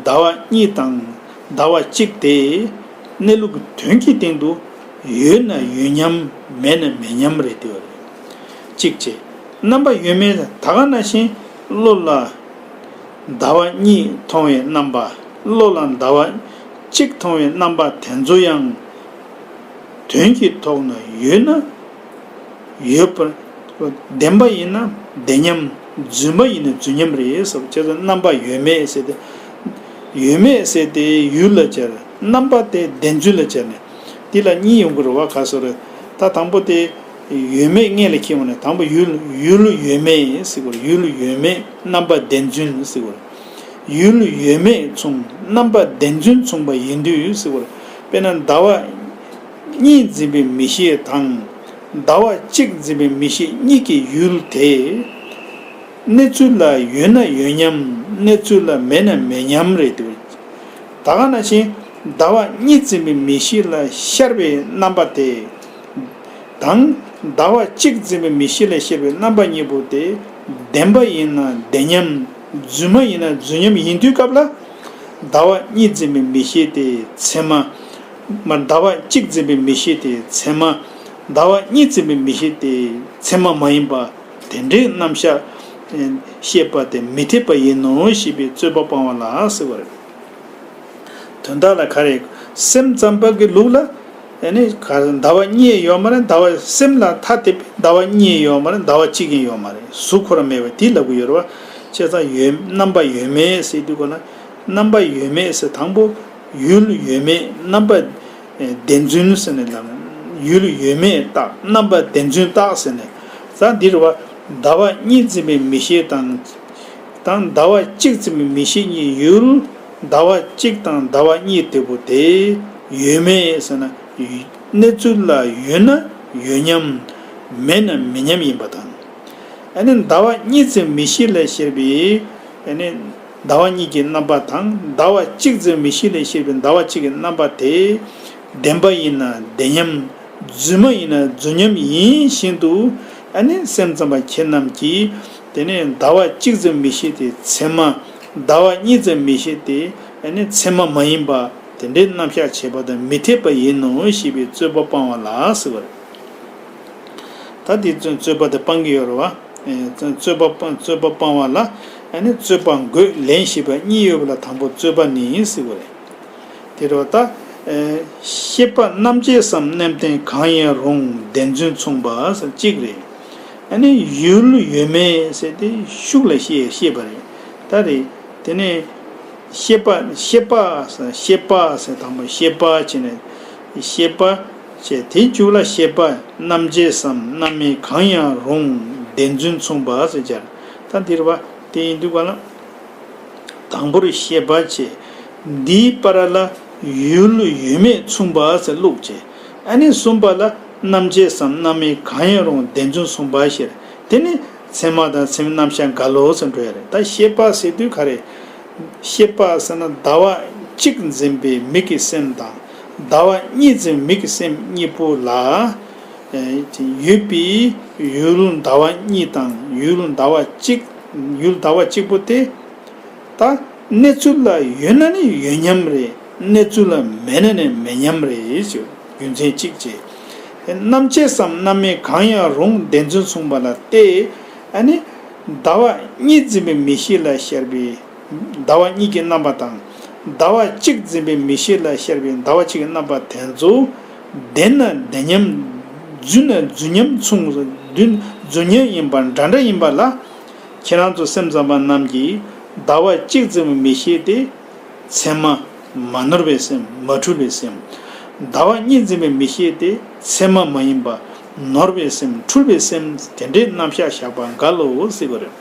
ཟླ་བ་གཉིས་དང་ཟླ་བ་གཅིག་སྟེ། གནས་ལུགས་ཀྱི་དོན་གྱི་སྟེང་དུ་ཡོད་ན་ཡོད་མཉམ། མེད་ན་མེད་མཉམ་རེད་དེ་བ་རེད། གཅིག་བྱས། རྣམ་པ་ཡོད་མེད་ད་ག་ནང་བཞིན་བློ་ལ་ཟླ་བ་གཉིས་མཐོང་བའི་རྣམ་པ། བློ་ལ་ཟླ་བ་གཅིག་མཐོང་བའི་རྣམ་པ་དེ་ཚོ་ཡང་དོན་གྱི་ཐོག་ན་ཡོད་ན་ཡོད་པར། བདེན་པ་ཡིན་ན་བདེན་མཉམ། རྫུན་མ་ཡིན་ན་རྫུན་མཉམ་རེད་ཟེར་བ། བྱས་ཙང་རྣམ་པ་ཡོད་མེད་ཟེར་ཏེ། ཡོད་མེད་ཟེར་ཏེ་ཡུལ་ལ་སྦྱར། རྣམ་པ་དེ་བདེན་རྫུན་ལ་སྦྱར་ནས། འདི་ལ་གཉིས་ཡོང་གི་རེད་བ། ག་སོ་རེད། ད་དང་པོ་དེ་ཡོད་མེད་སྔོན་ལ་འཁྱེར་འོང་ནས། དང་པོ་ཡུལ་ཡུལ་ཡོད་མེད་ཟེར་དགོས་རེད། ཡུལ་ཡོད་མེད་རྣམ་པ་བདེན་རྫུན་ཟེར་དགོས་རེད། ཡུལ་ཡོད་མེད་མཚུངས། རྣམ་པ་བདེན་རྫུན་མཚུངས་པ་ཡིན་དུས་ཟེར་དགོས་རེད། དཔེར་ན་ཟླ་བ་གཉིས་འཛིན་པའི་མིག་ཤེས་དང་། ཟླ་བ་གཅིག་འཛིན་པའི་མིག་ཤེས་གཉིས་ཀྱི་ཡུལ་དེ། གནས་ཚུལ་ལ་ཡོད་ན་ཡོད་མཉམ། གནས་ཚུལ་ལ་མེད་ན་མེད་མཉམ་རེད་འདུག། ད་ག་ནང་བཞིན་ཟླ་བ་གཉིས་འཛིན་པའི་མིག་ཤེས་ལ་ཤར་བའི་རྣམ་པ་དེ་དང་། ཟླ་བ་གཅིག་འཛིན་པའི་མིག་ཤེས་ལ་ཤར་བའི་རྣམ་པ་གཉིས་པོ་དེ་བདེན་པ་ཡིན་ན་བདེན་མཉམ། རྫུན་མ་ཡིན་ན་རྫུན་མཉམ་ཡིན་དུས་སྐབས་ལ། ཟླ་བ་གཉིས་འཛིན་པའི་མིག་ཤེས་དེ་ཚད་མ། མ་ཟླ་བ་གཅིག་འཛིན་པའི་མིག་ཤེས་དེ་ཚད་མ། ཟླ་བ་གཉིས་འཛིན་པའི་མིག་ཤེས་དེ་ཚད་མ་མ་ཡིན་པ། དེ་འདྲའི་རྣམ་གཞག་བཤད་པ་དེ་མི་འཐད་པ་ཡིན་ནོ་ཞེས་པའི་རྩོད་པ་སྤང་བ་ལ་ཟེར་བ་རེད། དོན་དག་ལ་ག་རེ། སེམས་ཙམ་པ་གི་ལུགས་ལ། ཨ་ནི་ག་ཟླ་བ་གཉིས་ཡོད་མ་རེད། ཟླ་བ་སེམས་ལ་ཐ་དད་པའི་ཟླ་བ་གཉིས་ཡོད་མ་རེད། ཟླ་བ་གཅིག་ཡང་ཡོད་མ་རེད། གཟུགས་ཁོ་རང་མེད་པ་དེ་ལབ་གི་ཡོད་རེད་བ། བྱས་ཙང་ཡོད་རྣམ་པ་ཡོད་མེད་ཟེར་དུས་གོ་ན། རྣམ་པ་ཡོད་མེད་ཟེར་དང་པོ་ཡུལ་ཡོད་མེད་རྣམ་པ་བདེན་རྫུན་ཟེར་ནས་ལབ་ན། ཡུལ་ཡོད་མེད་བརྟག། རྣམ་པ་བདེན་རྫུན་བརྟག་ཟེར་ནས། ད་འདི་རེད་བ། ཟླ་བ་གཉིས་འཛིན་པའི་མིག་ཤེས་དང་ དང་ཟླ་བ་གཅིག་ཙམ་པའི་མིག་ཤེས་གཉིས། ཡུལ་ཟླ་བ་གཅིག་དང་ཟླ་བ་གཉིས་དེ་པོ་དེ་ཡོད་མེད་ཟེར་ན། གནས་ཚུལ་ལ་ཡོད་ན་ཡོད་མཉམ། མེད་ན་མེད་མཉམ་ཡིན་པ་དང་། ཨ་ནི་ཟླ་བ་གཉིས་ཙམ་མིག་ཤེས་ལས་ཤར་བའི་ཨ་ནི་ཟླ་བ་གཉིས་ཀྱི་རྣམ་པ་དང་། ཟླ་བ་གཅིག་ཙམ་མིག་ཤེས་ལས་ཤར་བའི་ཟླ་བ་གཅིག་གི་རྣམ་པ་དེ་བདེན་པ་ཡིན་ན་བདེན་མཉམ། རྫུན་མ་ཡིན་ན་རྫུན་མཉམ་ཡིན་བཞིན་དུ། ཨ་ནི་སེམས་ཙམ་པ་ཁྱེད་རྣམས་ཀྱིས་དེ་ནས་ཟླ་བ་གཅིག་ཙམ་མིག་ཤེས་དེ་ཚད་མ། ཟླ་བ་གཉིས་ཙམ་མིག་ཤེས་དེ་ཨ་ནི་ཚད་མ་མ་ཡིན་པ། དེ་འདྲའི་རྣམ་གཞག་བྱས་པ་དང་མི་འཐད་པ་ཡིན་ནོ་ཞེས་པའི་རྩོད་པ་སྤང་བ་ལ་ཟེར་བ་རེད། ད་དེ་རྩོད་པ་དེ་སྤང་གི་ཡོད་རེད་བ། རྩོད་པ་སྤང་རྩོད་པ་སྤང་བ་ལ་ཨ་ནི་རྩོད་པ་འགོད་ལན་ཞེས་པ་གཉིས་ཡོད་པ་ལ་དང་པོ་རྩོད་པ་ནི་ཟེར་བ་རེད། དེ་རུ་ད། ཤེས་པ་རྣམ་བཅད་སམ་རྣམ་བདེན་གང་ཡང་རུང་བདེན་རྫུན་མཚུངས་པ་ཟེར་གཅིག་རེད། ཨ་ནི་ཡུལ་ཡོད་མེད་ཟེར་ཏེ་ཤུགས་ལ་བཤད་བཤད་པ་རེད། ད་རེད། དེ་ནས་ཤེས་པ་ཤེས་པ་ཟེར་ཤེས་པ་ཟེར་དང་པོ་ཤེས་པ་བྱས་ནས་ཤེས་པ་བྱས། དེའི་མཇུག་ལ་ཤེས་པ་རྣམ་བཅད་སམ་རྣམ་དབྱེ་གང་ཡང་རུང་བདེན་རྫུན་མཚུངས་པ་ཟེར་སྦྱར། ད་འདིར་བ་དེ་ཡིན་དུས་ག་ལ། དང་པོར་ཤེས་པ་བྱས། འདིའི་བར་ལ་ཡུལ་ཡོད་མེད་མཚུངས་པ་ཟེར་བླུགས་བྱས། ཨ་ནི་གསུམ་པ་ལ་རྣམ་བཅད་སམ་རྣམ་དབྱེ་གང་ཡང་རུང་བདེན་རྫུན་མཚུངས་པ་ཞེས། དེ་ནི་ཚད་མ་དང་ཚད་མའི་རྣམ་གཞག་འགལ་ལོ་ཟེར་འགྲོ་ཡ་རེད། ད་ཤེས་པ་ཟེར་དུས་ག་རེ། ཤེས་པ་ཟེར་ན་ཟླ་བ་གཅིག་འཛིན་པའི་མིག་གི་སེམས་དང་ཟླ་བ་གཉིས་འཛིན་མིག་གི་སེམས་གཉིས་པོ་ལ། ཡོད་པའི་ཡུལ་ཟླ་བ་གཉིས་དང་ཡུལ་ཟླ་བ་གཅིག་ཡུལ་ཟླ་བ་གཅིག་པོ་དེ། ད་གནས་ཚུལ་ལ་ཡོད་ན་ནི་ཡོད་མཉམ་རེད། གནས་ཚུལ་ལ་མེད་ན་ནི་མེད་མཉམ་རེད་ཞུ། རྒྱུ་མཚན་གཅིག་བྱས། རྣམ་བཅད་སམ་རྣམ་དབྱེ་གང་ཡང་རུང་བདེན་རྫུན་མཚུངས་པ་ལ་བལྟས། ཨ་ནི་ཟླ་བ་གཉིས་འཛིན་པའི་མིག་ཤེས་ལ་ཤར་བའི་ཟླ་བ་གཉིས་ཀྱི་རྣམ་པ་དང་། ཟླ་བ་གཅིག་འཛིན་པའི་མིག་ཤེས་ལ་ཤར་བའི་ཟླ་བ་གཅིག་གི་རྣམ་པ་དེ་ཚོ་བདེན་ན་བདེན་མཉམ། རྫུན་ན་རྫུན་མཉམ་མཚུངས། རྫུན་རྫུན་མཉམ་ཡིན་པ་འདྲ་འདྲ་ཡིན་པ་ལ། ཁྱེད་རང་ཚོ་སེམས་ཙམ་པ་རྣམས་ཀྱིས་ཟླ་བ་གཅིག་འཛིན་པའི་མིག་ཤེས་དེ་ཚད་མ་མ་ནོར་བའི་སེམས། མ་འཁྲུལ་བའི་སེམས། ཟླ་བ་གཉིས་འཛིན་པའི་མིག་ཤེས་དེ་ཚད་མ་མ་ཡིན་པ་ནོར་བའི་སེམས། འཁྲུལ་བའི་སེམས། དེ་འདྲའི་རྣམ་གཞག་བཞག་པ་འགལ་ལོ་ཟེར་བ་རེད།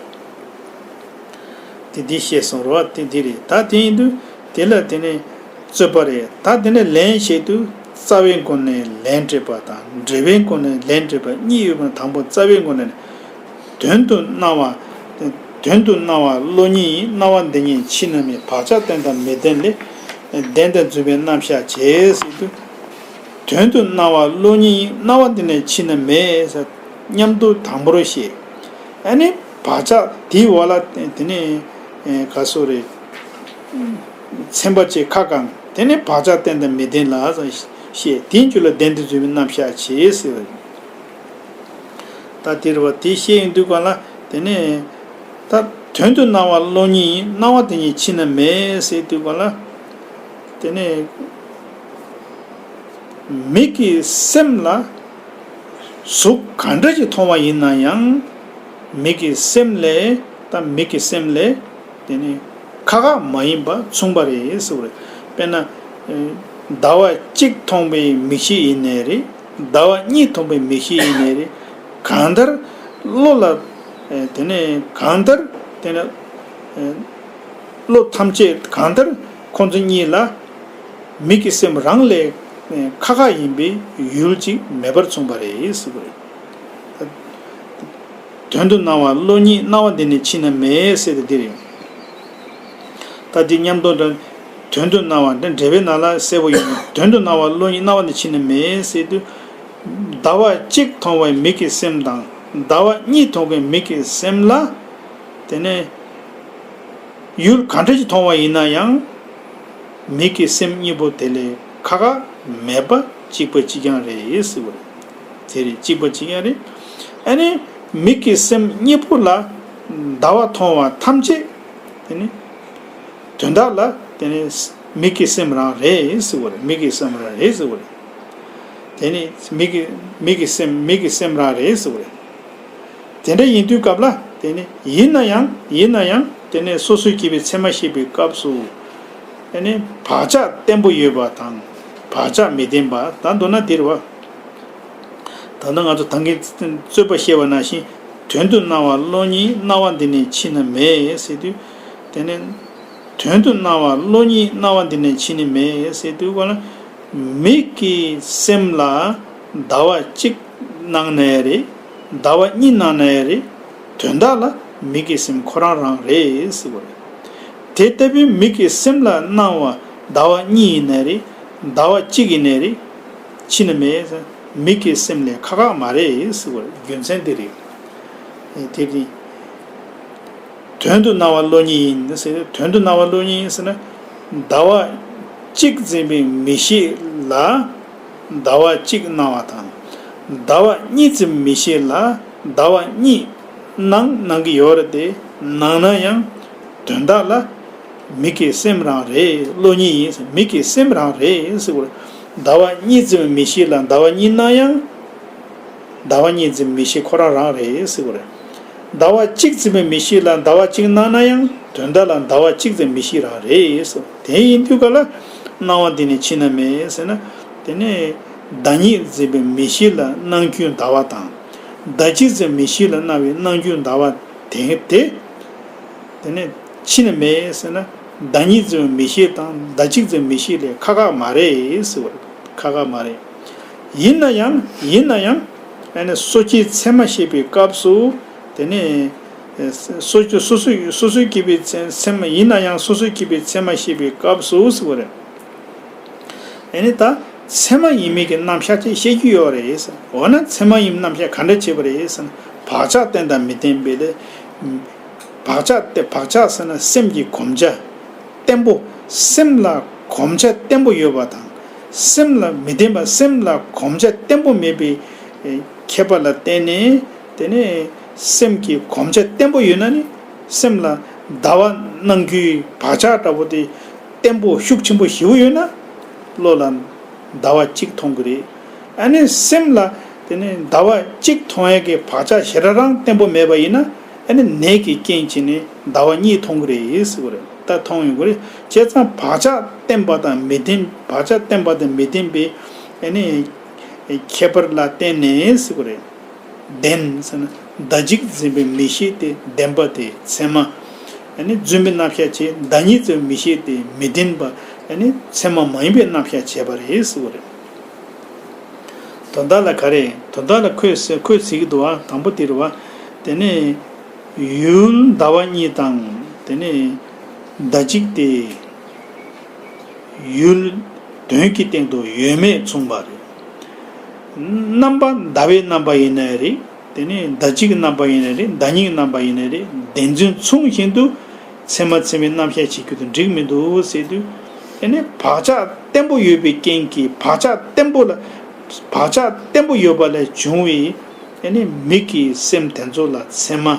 དེ་འདི་བཤད་སོང་རོ། དེ་འདི་རེད། ད་དེ་ཡིན་དུས་དེ་ལ་དེ་ནས་རྩོད་པ་རེད། ད་དེ་ནས་ལན་བཤད་དུས་རྩ་བའི་སྒོ་ནས་ལན་སྤྲད་པ་དང་འབྲས་བུའི་སྒོ་ནས་ལན་སྤྲད་པ་གཉིས་ཡོད་པ། དང་པོ་རྩ་བའི་སྒོ་ནས་དོན་དུ་སྣང་བ། དོན་དུ་སྣང་བ་བློ་ཉིད་ཡིན། སྣང་བ་འདི་ཉིད་ཕྱི་ན་མེད། བག་ཆགས་བརྟན་དང་མི་བརྟན་ལས། བདེན་དང་རྫུན་པའི་རྣམ་གཞག་བྱེད་ཟེར་དུས། དོན་དུ་སྣང་བ་བློ་ཉིད་ཡིན། སྣང་བ་འདི་ནི་ཕྱི་ན་མེད་ཟེར། མཉམ་དུ་དང་པོར་བཤད། ཨ་ནི་བག་ཆགས་དེའི་འོག་ལ་དེ་ནས་ག་སོ་རེད། ཚན་པ་བཅས་ཁ་བསྐང་། དེ་ནས་བག་ཆགས་བརྟན་དང་མི་བརྟན་ལ་བཤད། དེའི་མཇུག་ལ་བདེན་དང་རྫུན་པའི་རྣམ་གཞག་བྱེད་ཟེར་བ་རེད། ད་དེ་རེད་བ། དེ་བཤད་ཡོང་དུས་ག་ལ་དེ་ནས་ད་དོན་དུ་སྣང་བ་བློ་ཉིད་ཡིན། སྣང་བ་དེ་ཉིད་ཕྱི་ན་མེད་ཟེར་དུས་ག་ལ་དེ་ནས་མིག་གི་སེམས་ལ་གཟུགས་གང་འདྲ་ཞིག་མཐོང་བ་ཡིན་ན་ཡང་། མིག་གི་སེམས་ལས་ད་མིག་གི་སེམས་ལས་དེ་ནི་ཁ་ཁ་མ་ཡིན་པ་མཚུངས་པ་རེད་ཟེར་བ་རེད། དཔེར་ན། ཟླ་བ་གཅིག་མཐོང་བའི་མིག་ཤེས་ཡིན་ནའི་རེད། ཟླ་བ་གཉིས་མཐོང་བའི་མིག་ཤེས་ཡིན་ནའི་རེད། གང་ལྟར་བློ་ལ་དེ་ནས་གང་ལྟར་དེ་ནས་བློ་ཐམས་ཅད་གང་ལྟར་ཁོང་ཚོ་གཉིས་ལ་མིག་གི་སེམས་རང་ལས་ཁ་ཁ་ཡིན་པའི་ཡུལ་གཅིག་མེད་པར་མཚུངས་པ་རེད་ཟེར་བ་རེད། དོན་དུ་སྣང་བ་བློ་ཉིད། སྣང་བ་འདི་ནི་ཕྱི་ན་མེད་ཟེར་ཏེ་འདི་རེད། ད་འདི་མཉམ་དུ་འདྲ། དོན་དུ་སྣང་བ་འདི་འགྲེལ་པའི་ནང་ལ་གསལ་པོ་ཡོད། དོན་དུ་སྣང་བ་བློ་ཉིད། སྣང་བ་འདི་ཕྱི་ན་མེད་ཟེར་དུས། ཟླ་བ་གཅིག་མཐོང་བའི་མིག་གི་སེམས་དང་ཟླ་བ་གཉིས་མཐོང་བའི་མིག་གི་སེམས་ལ། དེ་ནས་ཡུལ་གང་འདྲ་ཞིག་མཐོང་བ་ཡིན་ན་ཡང་། མིག་གི་སེམས་གཉིས་པོ་དེ་ལས་ཁ་ཁ་མེད་པ་གཅིག་པ་གཅིག་རྐྱང་རེད་ཟེར་བ་རེད། དེ་རེད། གཅིག་པ་གཅིག་རྐྱང་རེད། ཨ་ནི་མིག་གི་སེམས་གཉིས་པོ་ལ་ཟླ་བ་མཐོང་བ་ཐམས་ཅད་དེ་ནི་དོན་དག་ལ་དེ་ནི་མིག་གི་སེམས་རང་རེད་ཟེར་བ་རེད། མིག་གི་སེམས་རང་རེད་ཟེར་བ་རེད། དེ་ནི་མིག་གི་མིག་གི་སེམས་མིག་གི་སེམས་རང་རེད་ཟེར་བ་རེད། དེ་འདྲ་ཡིན་དུས་སྐབས་ལ་དེ་ནི་ཡིན་ན་ཡང་ཡིན་ན་ཡང་དེ་ནི་སོ་སོའི་སྐྱེ་བོའི་ཚད་མ་བཤད་པའི་སྐབས་སུ་དེ་ནི་བག་ཆགས་བརྟན་པོ་ཡོད་པ་དང་བག་ཆགས་མི་བརྟན་པ། ད་མདོར་ན་དེ་རེད་བ། ད་ལྟ་ང་ཚོ་ད་གིན་རྩོད་པ་བཤད་པ་ནང་བཞིན་ དོན་དུ་སྣང་བ་བློ་ཉིད་སྣང་བ་འདི་ནས་ཕྱི་ན་མེད་ཟེར་དུས། དེ་ནས་དོན་དུ་སྣང་བ་བློ་ཉིད་སྣང་བ་འདི་ནས་ཕྱི་ན་མེད་ཟེར་དུས་ག་ལ། མིག་གི་སེམས་ལ་ཟླ་བ་གཅིག་སྣང་ན་ཡང་རེད། ཟླ་བ་གཉིས་སྣང་ན་ཡང་རེད། དོན་དག་ལ་མིག་གི་སེམས་ཁོ་རང་རང་རེད་ཟེར་བ་རེད། དེ་ལྟ་བུའི་མིག་གི་སེམས་ལ་སྣང་བ་ཟླ་བ་གཉིས་ཡིན་ནའི་རེད། ཟླ་བ་གཅིག་ཡིན་ནའི་རེད། ཕྱི་ན་མེད། མིག་གི་སེམས་ལས་ཁག་ཁག་མ་རེད་ཟེར་བ་རེད། རྒྱུ་མཚན་འདི་རེད། དེ་དེ་དོན་དུ་སྣང་བ་བློ་ཉིད་ཡིན་ཟེར། དོན་དུ་སྣང་བ་བློ་ཉིད་ཡིན་ཟེར་ན། ཟླ་བ་གཅིག་འཛིན་པའི་མིག་ཤེས་ལ་ཟླ་བ་གཅིག་སྣང་བ་དང་། ཟླ་བ་གཉིས་འཛིན་པའི་མིག་ཤེས་ལ་ཟླ་བ་གཉིས་སྣང་སྣང་གི་ཡོད་རེད་དེ། སྣང་ན་ཡང་དོན་དག་ལ་མིག་གི་སེམས་རང་རེད། བློ་ཉིད་ཡིན་ཟེར། མིག་གི་སེམས་རང་རེད་ཟེར་བ་རེད། ཟླ་བ་གཉིས་འཛིན་པའི་མིག་ཤེས་ལ་ཟླ་བ་གཉིས་སྣང་ཡང་། ཟླ་བ་གཉིས་འཛིན་མིག་ཤེས་ཁོ་རང་རང་རེད་ཟེར་བ་རེད། ཟླ་བ་གཅིག་འཛིན་པའི་མིག་ཤེས་ལ་ཟླ་བ་གཅིག་སྣང་ན་ཡང་དོན་དག་ལ་ཟླ་བ་གཅིག་འཛིན་མིག་ཤེས་རང་རེད་ཟེར། དེ་ཡིན་དུས་ག་ལ་སྣང་བ་འདི་ནི་ཕྱི་ན་མེད་ཟེར་ན། དེ་ནས་ཟླ་གཉིས་འཛིན་པའི་མིག་ཤེས་ལ་སྣང་རྒྱུ་ཟླ་བ་དང་། ཟླ་གཅིག་འཛིན་མིག་ཤེས་ལ་སྣང་བའི་སྣང་རྒྱུ་ཟླ་བ་དེ་དེ། དེ་ནས་ཕྱི་ན་མེད་ཟེར་ན། ཟླ་གཉིས་འཛིན་མིག་ཤེས་དང་ཟླ་གཅིག་འཛིན་མིག་ཤེས་ལས་ཁག་ཁག་མ་རེད་ཟེར་བ་རེད། ཁག་ཁག་མ་རེད། ཡིན་ན་ཡང་ཡིན་ན་ཡང་། ཨ་ནི་སོ་སྐྱེའི་མཚན་མ་བཤད་པའི་སྐབས་སུ། དེ་ནས་སོ་སོ་སོ་སོ་སོ་སྐྱེ་བའི་མཚན་མཚན་མ་ཡིན་ན་ཡང་སོ་སོ་སྐྱེ་བའི་མཚན་མ་བཤད་པའི་སྐབས་སུ་ཟེར་བ་རེད། ཨ་ནི་ད་མཚན་མ་ཡིན་མིན་གྱི་རྣམ་གཞག་ཅིག་བཤད་རྒྱུ་ཡོད་རེད་ཟེར། འོ་ན་མཚན་མ་ཡིན་རྣམ་གཞག་ག་འདྲ་བྱེད་པ་རེད་ཟེར་ན། བག་ཆགས་བརྟན་དང་མི་བརྟན་པའི་ལས། བག་ཆགས་དེ་བག་ཆགས་ཟེར་ན་སེམས་ཀྱི་གོམས་ཆ་བརྟན་པོ། སེམས་ལ་གོམས་ཆ་བརྟན་པོ་ཡོད་པ་དང་། སེམས་ལ་མི་བརྟན་པ། སེམས་ལ་གོམས་ཆ་བརྟན་པོ་མེད་པའི་ཨེ་ཁྱད་པར་ལ་བརྟེན་ནས། དེ་ནས་སེམས་ཀྱི་གོམས་ཆ་བརྟན་པོ་ཡོད་ན་ནི། སེམས་ལ་ཟླ་བ་སྣང་རྒྱུའི་བག་ཆགས་འདྲ་པོ་དེ་བརྟན་པོ་ཤུགས་ཆེན་པོ་ཞེ་པོ་ཡོད་ན། བློ་ལ་ཟླ་བ་གཅིག་མཐོང་གི་རེད། ཨ་ནི་སེམས་ལ་དེ་ནི་ཟླ་བ་གཅིག་མཐོང་ཡས་ཀྱི་བག་ཆགས་ཞེ་དྲག་རང་བརྟན་པོ་མེད་པ་ཡིན་ན། ཨ་ནི་ནད་ཀྱི་རྐྱེན་བྱས་ནས་ཟླ་བ་གཉིས་མཐོང་གི་རེད་ཟེར་བ་རེད། ད་མཐོང་ཡོང་གི་རེད། བྱས་ཙང་བག་ཆགས་བརྟན་པ་དང་མི་བརྟན། བག་ཆགས་བརྟན་པ་དང་མི་བརྟན་པའི་ཨ་ནི་ཁྱད་པར་ལ་བརྟེན་ནས་ཟེར་བ་རེད། ལྡན་ཟེར་ན། ཟླ་གཅིག་འཛིན་པའི་མིག་ཤེས་དེ་ལྡན་པ་དེ་མཚན་མ། ཨ་ནི་རྫུན་པའི་རྣམ་གཞག་བྱས། ཟླ་གཉིས་འཛིན་པའི་མིག་ཤེས་དེ་མི་ལྡན་པ། ཨ་ནི་མཚན་མ་མ་ཡིན་པའི་རྣམ་གཞག་བྱས་པ་རེད་ཟེར་བ་རེད། དོན་དག་ལ་ག་རེ། དོན་དག་ལ་ཁོས་ཟེར་ཁོས་ཟེར་གྱི་འདུག་བ། དང་པོ་དེ་རེད་བ། དེ་ནས་ཡུལ་ཟླ་བ་གཉིས་དང་། དེ་ནས་ཟླ་གཅིག་དེ། ཡུལ་དོན་གྱི་སྟེང་དུ་ཡོད་མེད་མཚུངས་པ་རེད། རྣམ་པ་ཟླ་བའི་རྣམ་པ་ཡིན་ནའི་རེད། དེ་ནས་ཟླ་གཅིག་རྣམ་པ་ཡིན་ནའི་རེད། ཟླ་གཉིས་རྣམ་པ་ཡིན་ནའི་རེད། བདེན་རྫུན་མཚུངས་བཞིན་དུ་མཚན་མ་མཚན་མའི་རྣམ་གཞག་བྱེད་རྒྱུ་དེ་འགྲིག་མི་འདུག་ཟེར་དུས། དེ་ནས་བག་ཆགས་བརྟན་པོ་ཡོད་པའི་རྐྱེན་གྱིས། བག་ཆགས་བརྟན་པོ་ལ། བག་ཆགས་བརྟན་པོ་ཡོད་པ་ལས་བྱུང་བའི། དེ་ནས་མིག་གི་སེམས་དེ་ཚོ་ལ་མཚན་མ།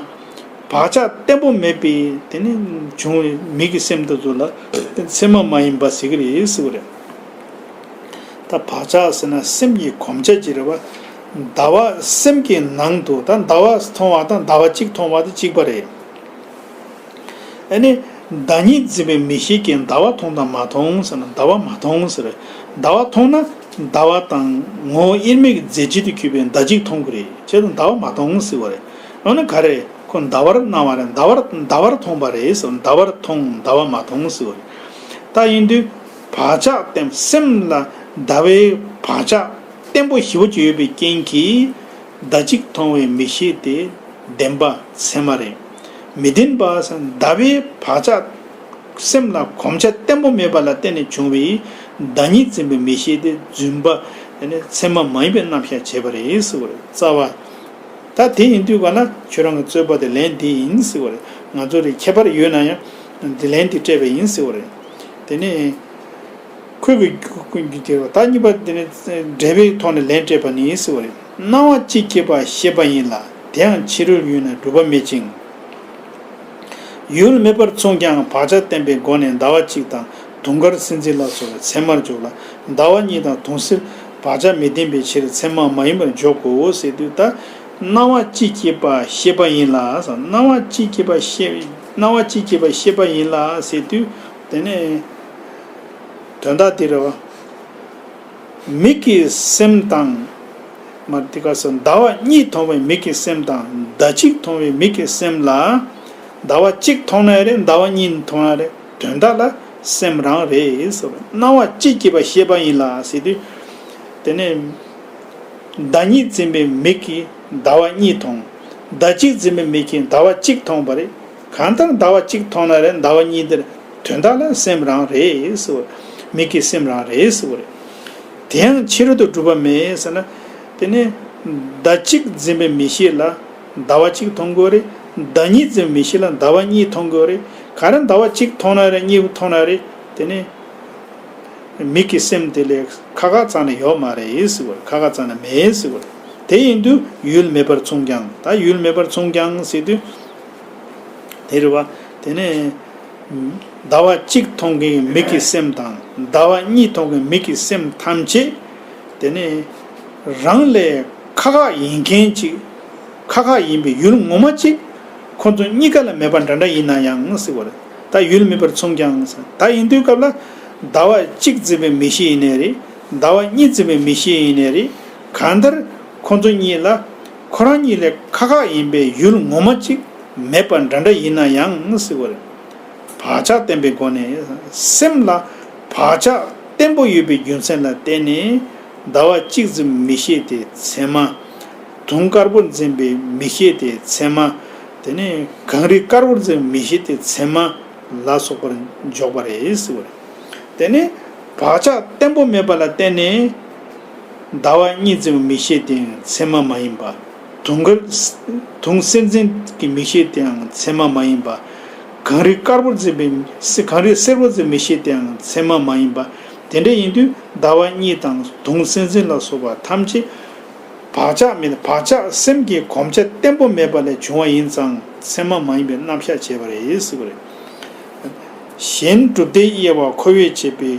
བག་ཆགས་བརྟན་པོ་མེད་པའི་དེ་ནི་བྱུང་བའི་མིག་གི་སེམས་དེ་ཚོ་ལ་མཚན་མ་མ་ཡིན་པ་ཟེར་གྱི་རེད་ཟེར་བ་རེད། ད་བག་ཆགས་ཟེར་ན་སེམས་ཀྱི་གོམས་ཆ་ཅིག་རེད་བ། ཟླ་བ་སེམས་ཀྱི་ནང་དུ། ད་ཟླ་བ་མཐོང་བ་དང་ཟླ་བ་གཅིག་མཐོང་བ་དེ་གཅིག་པ་རེད། ཨ་ནི་ཟླ་གཉིས་འཛིན་པའི་མིག་ཤེས་ཀྱིས་ཟླ་བ་མཐོང་དང་མ་མཐོང་ཟེར་ན། ཟླ་བ་མ་མཐོང་ཟེར། ཟླ་བ་མཐོང་ན་ཟླ་བ་དང་ངོ་བོ་དབྱེར་མེད་ཀྱི་རྫས་གཅིག་ཏུ་གྱུར་པའི་ཟླ་གཅིག་མཐོང་གི་རེད། བྱས་ཙང་ཟླ་བ་མ་མཐོང་ཟེར་བ་རེད། འོ་ན་ག་རེ། ཁོ་ཟླ་བར་སྣང་བ་རེད། ཟླ་བར་ཟླ་བར་མཐོང་བ་རེད་ཟེར། ཟླ་བར་མཐོང་ཟླ་བ་མ་མཐོང་ཟེར་བ་རེད། ད་ཡིན་དུས་བག་ཆགས་བརྟན། སེམས་ལ་ཟླ་བའི་བག་ཆགས་བརྟན་པོ་ཞེ་པོ་ཅིག་ཡོད་པའི་རྐྱེན་གྱིས། ཟླ་གཅིག་མཐོང་བའི་མིག་ཤེས་དེ་བདེན་པ་མཚན་མ་རེད། མི་བདེན་པ་ཟེར་ན་ཟླ་བའི་བག་ཆགས། སེམས་ལ་གོམས་ཆ་བརྟན་པོ་མེད་པ་ལ་བརྟེན་ནས་བྱུང་བའི་ཟླ་གཉིས་འཛིན་པའི་མིག་ཤེས་དེ་རྫུན་པ། ཨ་ནི་མཚན་མ་མ་ཡིན་པའི་རྣམ་གཞག་བྱས་པ་རེད་ཟེར་བ་རེད། རྩ་བ། ད་དེ་ཡིན་དུས་ག་ལ་ཁྱོད་རང་གི་རྩོད་པ་དེ་ལན་འདི་ཡིན་ཟེར་བ་རེད། ང་ཚོ་ལ་ཁྱད་པར་ཡོད་ན་ཡང་འདི་ལན་འདི་སྤྲད་པ་ཡིན་ཟེར་བ་རེད། དེ་ནས་ཁོས་གི་རྒྱུ་ཀུན་གྱི་དེ་བ། ད་གཉིས་པ་དེ་ནི་འབྲེལ་བའི་ཐོག་ནས་ལན་སྤྲད་པ་ནི་ཟེར་བ་རེད། སྣང་བ་གཅིག་སྐྱེས་པ་ཤེས་པ་ཡིན་ལ། དེ་ཡང་ཕྱི་རོལ་ཡུལ་ན་གྲུབ་པ་མེད་ཅིང་། ཡུལ་མེད་པར་མཚུངས་ཀྱང་བག་ཆགས་བརྟན་པའི་སྒོ་ནས་ཟླ་བ་གཅིག་དང་དུང་དཀར་སེམས་ཅན་ལ་སོགས་པའི་མཚན་མར་འཇོག་ལ། ཟླ་བ་གཉིས་དང་དུང་སེར་བག་ཆགས་མི་ལྡན་པའི་ཕྱིར་མཚན་མ་མ་ཡིན་པར་འཇོག་གོ་ཟེར་དུས། ད་སྣང་བ་གཅིག་སྐྱེས་པ་ཤེས་པ་ཡིན་ལ། སྣང་བ་གཅིག་སྐྱེས་པ་ཤེས། སྣང་བ་གཅིག་སྐྱེས་པ་ཤེས་པ་ཡིན་ལ་ཟེར་དུས། དེ་ནས་དོན་དག་དེ་རེད་བ། མིག་གི་སེམས་དང་། མ་དེ་ག་སོ་ཟླ་བ་གཉིས་མཐོང་བའི་མིག་གི་སེམས་དང་ ཟླ་གཅིག་མཐོང་བའི་མིག་གི་སེམས་ལ། ཟླ་བ་གཅིག་མཐོང་ན་རེད། ཟླ་བ་གཉིས་མཐོང་ན་རེད། དོན་དག་ལ་སེམས་རང་རེད་ཟེར་བ། སྣང་བ་གཅིག་སྐྱེས་པ་ཤེས་པ་ཡིན་ལ་ཟེར་དུས། དེ་ནས་ཟླ་གཉིས་འཛིན་པའི་མིག་གིས་ཟླ་བ་གཉིས་མཐོང་། ཟླ་གཅིག་འཛིན་པའི་མིག་གིས་ཟླ་བ་གཅིག་མཐོང་བ་རེད། གང་ལྟར་ཟླ་བ་གཅིག་མཐོང་ན་རེད། ཟླ་བ་གཉིས་དེར་དོན་དག་ལ་སེམས་རང་རེད་ཟེར་བ། མིག་གི་སེམས་རང་རེད་ཟེར་བ་རེད། དེ་ཡང་ཕྱི་རོལ་དུ་གྲུབ་པ་མེད་ཟེར་ན། དེ་ནི་ཟླ་གཅིག་འཛིན་པའི་མིག་ཤེས་ལ་ཟླ་བ་གཅིག་མཐོང་དགོས་རེད། ཟླ་གཉིས་འཛིན་པའི་མིག་ཤེས་ལ་ཟླ་བ་གཉིས་མཐོང་དགོས་རེད། ག་རེ་ཟླ་བ་གཅིག་མཐོང་ན་རེད། གཉིས་མཐོང་ན་རེད། དེ་ནི་མིག་གི་སེམས་དེ་ལས་ཁ་ཁ་ཙམ་ན་ཡོད་མ་རེད་ཟེར་བ། ཁ་ཁ་ཙམ་ན་མེད་ཟེར་བ། དེ་ཡིན་དུས་ཡུལ་མེད་པར་མཚུངས་ཀྱང་། ད་ཡུལ་མེད་པར་མཚུངས་ཀྱང་ཟེར་དུས། དེ་རེད་བ། དེ་ནས་ཟླ་བ་གཅིག་མཐོང་མཁན་གྱི་མིག་གི་སེམས་དང་ཟླ་བ་གཉིས་མཐོང་མཁན་མིག་གི་སེམས་ཐམས་ཅད། དེ་ནས་རང་ལས་ཁ་ཁ་ཡིན་མཁན་ཅིག་ཁ་ཁ་ཡིན་པའི་ཡུལ་ངོ་མ་གཅིག་ཁོ་ཚོ་གཉིས་ཀ་ལ་མེད་པ་འདྲ་འདྲ་ཡིན་ན་ཡང་ཟེར་བ་རེད། ད་ཡུལ་མེད་པར་མཚུངས་ཀྱང་ཟེར། ད་ཡིན་དུས་སྐབས་ལ་ཟླ་བ་གཅིག་འཛིན་པའི་མིག་ཤེས་ཡིན་ནའི་རེད། ཟླ་བ་གཉིས་འཛིན་པའི་མིག་ཤེས་ཡིན་ནའི་རེད། གང་ལྟར་ཁོ་ཚོ་གཉིས་ལ་ཁོ་རང་གཉིས་ལས་ཁ་ཁ་ཡིན་པའི་ཡུལ་ངོ་མ་གཅིག་མེད་པ་འདྲ་འདྲ་ཡིན་ན་ཡང་ཟེར་བ་རེད། བག་ཆགས་བརྟན་པོའི་སྒོ་ནས། སེམས་ལ་བག་ཆགས་བརྟན་པོ་ཡོད་པའི་རྒྱུ་མཚན་ལ་བརྟེན་ནས། ཟླ་བ་གཅིག་འཛིན་མིག་ཤེས་དེ་མཚན་མ། དུང་དཀར་པོར་འཛིན་པའི་མིག་ཤེས་དེ་མཚན་མ། དེ་ནས་གངས་རི་དཀར་པོར་འཛིན་པའི་མིག་ཤེས་དེ་མཚན་མ་ལ་སོགས་པར་འཇོག་པ་རེད་ཟེར་བ་རེད། དེ་ནས་བག་ཆགས་བརྟན་པོ་མེད་པ་ལ་བརྟེན་ནས། ཟླ་བ་གཉིས་འཛིན་པའི་མིག་ཤེས་དེ་ཡང་མཚན་མ་མ་ཡིན་པ། དུང་དཀར། དུང་སེར་འཛིན་གྱི་མིག་ཤེས་དེའང་མཚན་མ་མ་ཡིན་པ། གངས་རི་དཀར་པོར་འཛིན་པའི། གངས་རི་སེར་པོར་འཛིན་པའི་མིག་ཤེས་དེའང་མཚན་མ་མ་ཡིན་པ། དེ་འདྲ་ཡིན་དུས་ཟླ་བ་གཉིས་དང་དུང་སེར་འཛིན་ལ་སོགས་པ་ཐམས་ཅད་བག་ཆགས་མེད། བག་ཆགས་སེམས་ཀྱི་གོམས་ཆ་བརྟན་པོ་མེད་པ་ལས་བྱུང་བ་ཡིན་ཙང་མཚན་མ་མ་ཡིན་པའི་རྣམ་གཞག་བྱས་པ་རེད་ཟེར་བ་རེད། གཞན་གྲུབ་མཐའི་དབྱེ་བ་ཁོ་བོས་བྱས་པའི་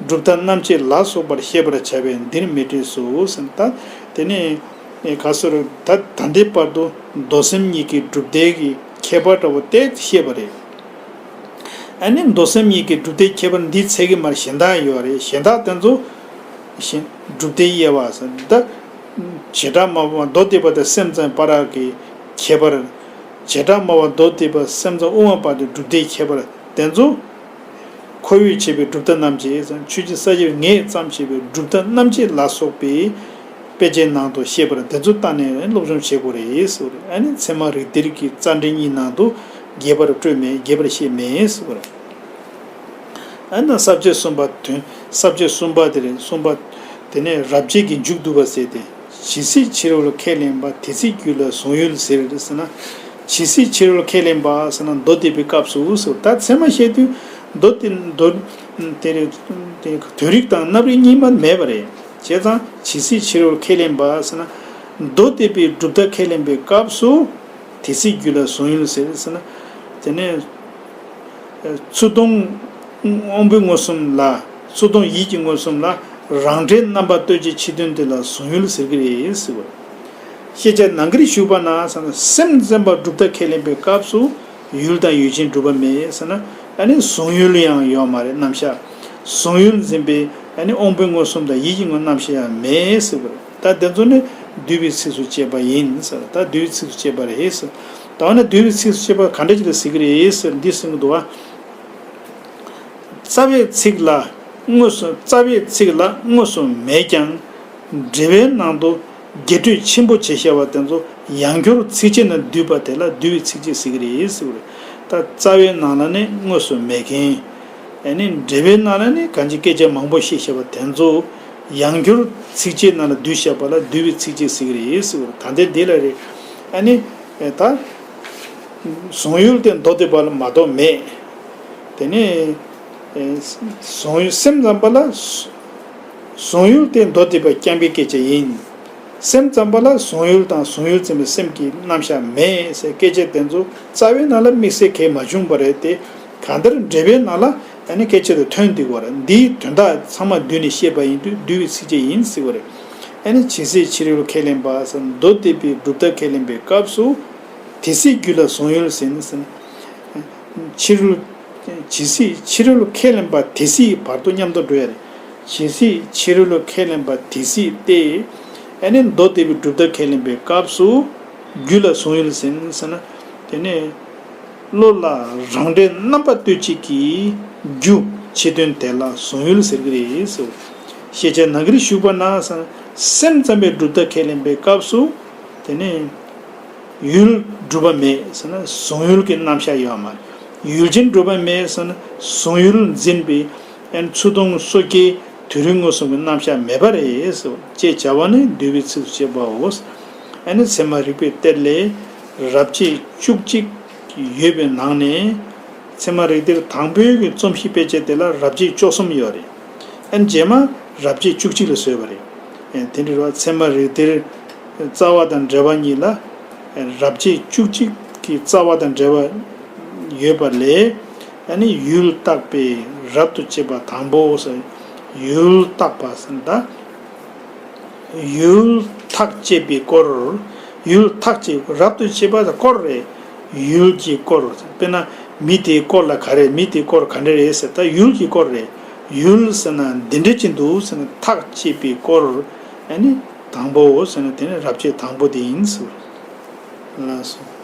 གྲུབ་མཐའ་རྣམ་བཅད་ལ་སོགས་པར་ཤེས་པར་བྱ་བས་འདིར་མི་འབྲེལ་སོ་ཟེར། ད་དེ་ནས་ག་སོ་རེད། ད་ད་ལྟའི་བར་དུ་མདོ་སེམས་གཉིས་ཀྱི་གྲུབ་མཐའི་གི་ཁྱད་པར་འདྲ་བོ་དེ་བཤད་པ་རེད། ཨ་ནི་མདོ་སེམས་གཉིས་ཀྱི་གྲུབ་མཐའི་ཁྱད་པར་འདིའི་ཚད་ཀྱིས་མར་གཞན་དག་ཡོད་རེད། གཞན་དག་དེ་ཚོ་གཞན་གྲུབ་མཐའི་དབྱེ་བ་ཟེར། ད་བྱེ་བྲག་སྨྲ་བ་མདོ་སྡེ་པ་དང་སེམས་ཙམ་པ་ར་གི་ཁྱད་པར། བྱེ་བྲག་སྨྲ་བ་མདོ་སྡེ་པ་སེམས་ཙམ་དབུ་མ་པ་དེ་གྲུབ་མཐའི་ཁྱད་པར་དེ་ཚོ། ཁོ་བོས་བྱས་པའི་གྲུབ་མཐའ་རྣམ་བཅད་ཙམ། ཆོས་ཀྱི་ས་བཅད་ངས་ཙམ་བྱས་པའི་གྲུབ་མཐའ་རྣམ་བཅད་ལ་སོགས་པའི་དཔེ་ཆའི་ནང་དུ་བཤད་པར་དེ་ཚོ་ལྟ་ནས་སློབ་སྦྱོང་བྱེད་དགོས་རེད་ཟེར་བ་རེད། ཨ་ནི་ཚད་མ་རིགས་གཏེར་གྱི་རྩ་འགྲེལ་གཉིས་ནང་དུ་རྒྱས་པར་སྤྲོས་མེད། རྒྱས་པར་བཤད་མེད་ཟེར་བ་རེད། ཨ་ནི་ས་བཅད་གསུམ་པ་དོན། ས་བཅད་གསུམ་པ་དེ་རེད། གསུམ་པ། དེ་ནས་རབ་བྱེད་ཀྱི་མཇུག་བསྡུ་བ་ཟེར་ཏེ། ཇི་སྲིད་ཕྱི་རོལ་ཁས་ལེན་པ། དེ་སྲིད་རྒྱུད་ལ་གཟུང་ཡུལ་ཟེར་ཟེར་ན། ཇི་སྲིད་ཕྱི་རོལ་ཁས་ལེན་པ་ཟེར་ན་མདོ་སྡེ་པའི་སྐབས་སུ་ཟེར། ད་ཚད་མ་བཤད་དུས་མདོ་སྡེ་མདོ་དེ་རེད། དེ་དོན་རིག་དང་རྣམ་རིག་གཉིས་མ་མེད་པ་རེད། བྱས་ཙང་ཇི་སྲིད་ཕྱི་རོལ་ཁས་ལེན་པ་ཟེར་ན། མདོ་སྡེ་པའི་གྲུབ་མཐའ་ཁས་ལེན་པའི་སྐབས་སུ། དེ་སྲིད་རྒྱུད་ལ་གཟུང་ཡུལ་ཟེར་ཟེར་ན། དེ་ནས་ཚུར་མཐོང་དབང་པོའི་མངོན་སུམ་ལ། ཚུར་མཐོང་ཡིད་ཀྱི་མངོན་སུམ་ལ་རང་འབྲས་རྣམ་པ་གཏོད་ཀྱི་ཕྱི་དོན་དེ་ལ་གཟུང་ཡུལ་ཟེར་གྱི་རེད་ཟེར་བ། ཤེས་བྱ་ནམ་མཁར་ཞུགས་པ་ན་ཟེར་ན། སེམས་ཙམ་པ་གྲུབ་མཐའ་ཁས་ལེན་པའི་སྐབས་སུ་ཡུལ་དང་ཡུལ་ཅན་གྲུབ་པ་མེད་ཟེར་ན། ཨ་ནི་གཟུང་ཡུལ་ཡང་ཡོད་མ་རེད། རྣམ་གཞག་གཟུང་ཡུལ་འཛིན་པའི་ཨ་ནི་དབང་པོའི་མངོན་སུམ་དང་ཡིད་ཀྱི་མངོན་རྣམ་གཞག་ཡང་མེད་ཟེར་བ་རེད། ད་དེ་ཚོ་ནི་བསྡུས་པའི་ཚིགས་སུ་བཅད་པ་ཡིན་ཟེར། ད་བསྡུས་པའི་ཚིགས་སུ་བཅད་པ་རེད་ཟེར། ད་འོ་ན་བསྡུས་པའི་ཚིགས་སུ་བཅད་པ་ག་འདྲ་ཅིག་ལ་ཟེར་གྱི་རེད་ཟེར་འདི་གསུང་གི་འདུག་བ། རྩ་བའི་ཚིག་ལ་དངོས་སུ། རྩ་བའི་ཚིག་ལ་དངོས་སུ་མེད་ཀྱང་། འགྲེལ་པའི་ནང་དུ་རྒྱས་སྤྲོས་ཆེན་པོ་བྱས་བཞག་པ་དེ་ཚོ་ཡང་བསྐྱར་ཚིགས་བཅད་ནང་བསྡུས་པ་དེ་ལ་བསྡུས་པའི་ཚིགས་བཅད་ཟེར་གྱི་རེད་ཟེར་བ་རེད། ད་རྩ་བའི་ནང་ལ་ནི་དངོས་སུ་མེད་མཁན། ཨ་ནི་འགྲེལ་པའི་ནང་ལ་ནི་གང་ཅི་སྐད་ཆ་མང་པོ་བཤད་བཞག་པ་དེ་ཚོ་ཡང་བསྐྱར་ཚིགས་བཅད་ནང་ལ་བསྡུས་བཞག་པ་ལ་བསྡུས་པའི་ཚིགས་བཅད་ཟེར་གྱི་རེད་ཟེར་བ་རེད། ད་ལྟའི་འདི་ལ་རེད། ཨ་ནི་ད་གཟུང་ཡུལ་དེ་མདོ་སྡེ་པ་ལ་མ་གཏོགས་མེད། དེ་ནས་གཟུང་ཡུལ། སེམས་ཙམ་པ་ལ་གཟུང་ཡུལ་དེ་མདོ་སྡེ་པ་རྐྱང་པའི་སྐད་ཆ་ཡིན། སེམས་ཙམ་པ་ལ་གཟུང་ཡུལ་དང་གཟུང་ཡུལ་འཛིན་པའི་སེམས་ཀྱི་རྣམ་གཞག་མེད་ཟེར་སྐད་ཆ་དེ་ཚོ་རྩ་བའི་ནང་ལ་དམིགས་བསལ་གང་ཡང་མ་བྱུང་བ་རེད་དེ། གང་ལྟར་འགྲེལ་པའི་ནང་ལ་ཨ་ནི་སྐད་ཆ་དེ་ཐོན་བསྡད་ཡོད་རེད། འདིའི་དོན་དག་ཚང་མ་བསྡུས་ནས་བཤད་པ་ཡིན་དུས་བསྡུས་པའི་ཚིགས་བཅད་ཡིན་ཟེར་བ་རེད། ཨ་ནི་ཇི་སྲིད་ཕྱི་རོལ་ཁས་ལེན་པ་ཟེར་མདོ་སྡེ་པའི་གྲུབ་མཐའ་ཁས་ལེན་པའི་སྐབས་སུ། དེ་སྲིད་རྒྱུད་ལ་གཟུང་ཡུལ་ཟེར་ནས་ཟེར་ན། ཕྱི་རོལ། ཇི་སྲིད་ཕྱི་རོལ་ཁས་ལེན་པ་དེ་སྲིད་བར་དུ་མཉམ་དུ་འགྲོ་ཡ་རེད། ཇི་སྲིད་ཕྱི་རོལ་ཁས་ལེན་པ་དེ་སྲིད་དེ། ཨ་ནི་མདོ་སྡེ་པའི་གྲུབ་མཐའ་ཁས་ལེན་པའི་སྐབས་སུ། རྒྱུ་ལ་གཟུང་ཡུལ་ཟེར་ཟེར་ན། དེ་ནས་བློ་ལ་རང་འབྲས་རྣམ་པ་གཏོད་བྱེད་ཀྱི་རྒྱུ་ཕྱི་དོན་དེ་ལ་གཟུང་ཡུལ་ཟེར་གྱི་རེད་ཟེར། ཤེས་བྱ་ན་གིར་ཞུགས་པ་ན་ཟེར་ན། སེམས་ཙམ་པའི་གྲུབ་མཐའ་ཁས་ལེན་པའི་སྐབས་སུ། དེ་ནས་ཡུལ་གྲུབ་པ་མེད་ཟེར་ན་གཟུང་ཡུལ་གྱི་རྣམ་གཞག་ཡོད་མ་རེད། ཡུལ་ཅན་གྲུབ་པ་མེད་ཟེར་ན་གཟུང་ཡུལ་འཛིན་པའི་ཨན་ཚུར་མཐོང་སོ་སྐྱེའི་དུས་རིང་མངོན་སུམ་གྱི་རྣམ་གཞག་མེད་པ་རེད་ཟེར། ཅེས་བྱ་བ་ནི་འདུལ་བའི་ཚིགས་སུ་བཅད་པའོ། ཨ་ནི་ཚད་མ་རིགས་པའི་གཏེར་ལས་རབ་བྱེད་བཅུ་གཅིག་ཡོད་པའི་ནང་ནས། ཚད་མ་རིགས་གཏེར་དང་པོའི་གི་རྩོམ་གཞི་དཔེ་ཆ་དེ་ལ་རབ་བྱེད་བཅུ་གསུམ་ཡོད་རེད། ཨ་ནི་རྗེས་མ་རབ་བྱེད་བཅུ་གཅིག་ལ་བཟོས་པ་རེད། ཨ་དེ་འདྲ་རེད་བ། ཚད་མ་རིགས་གཏེར་རྩ་བ་དང་འགྲེལ་པ་གཉིས་ལ་རབ་བྱེད་བཅུ་གཅིག་གི་རྩ་བ་དང་འགྲེལ་པ་ཡོད་པ་ལས། ཨ་ནི་ཡུལ་བརྟག་པའི་རབ་ཏུ་དཔྱད་པ་དང་པོ་ཟེར། ཡུལ་བརྟག་པ་ཟེར་ན་ད། ཡུལ་ཐག་བཅད་པའི་སྐོར། ཡུལ་ཐག་བཅད་རབ་ཏུ་དཔྱད་པ་ད་སྐོར་རེད། ཡུལ་གྱི་སྐོར། དཔེར་ན་མི་དེའི་སྐོར་ལ་ག་རེ། མི་དེའི་སྐོར་ག་འདྲ་རེད་ཟེར། ད་ཡུལ་གྱི་སྐོར་རེད། ཡུལ་ཟེར་ན་འདི་འདྲ་ཅིག་འདུག་ཟེར་ན་ཐག་བཅད་པའི་སྐོར། ཨ་ནི་དང་པོ་ཟེར་ན་དེ་ནི་རབ་བྱེད་དང་པོ་དེ་ཡིན་ཟེར། ལགས་སོ།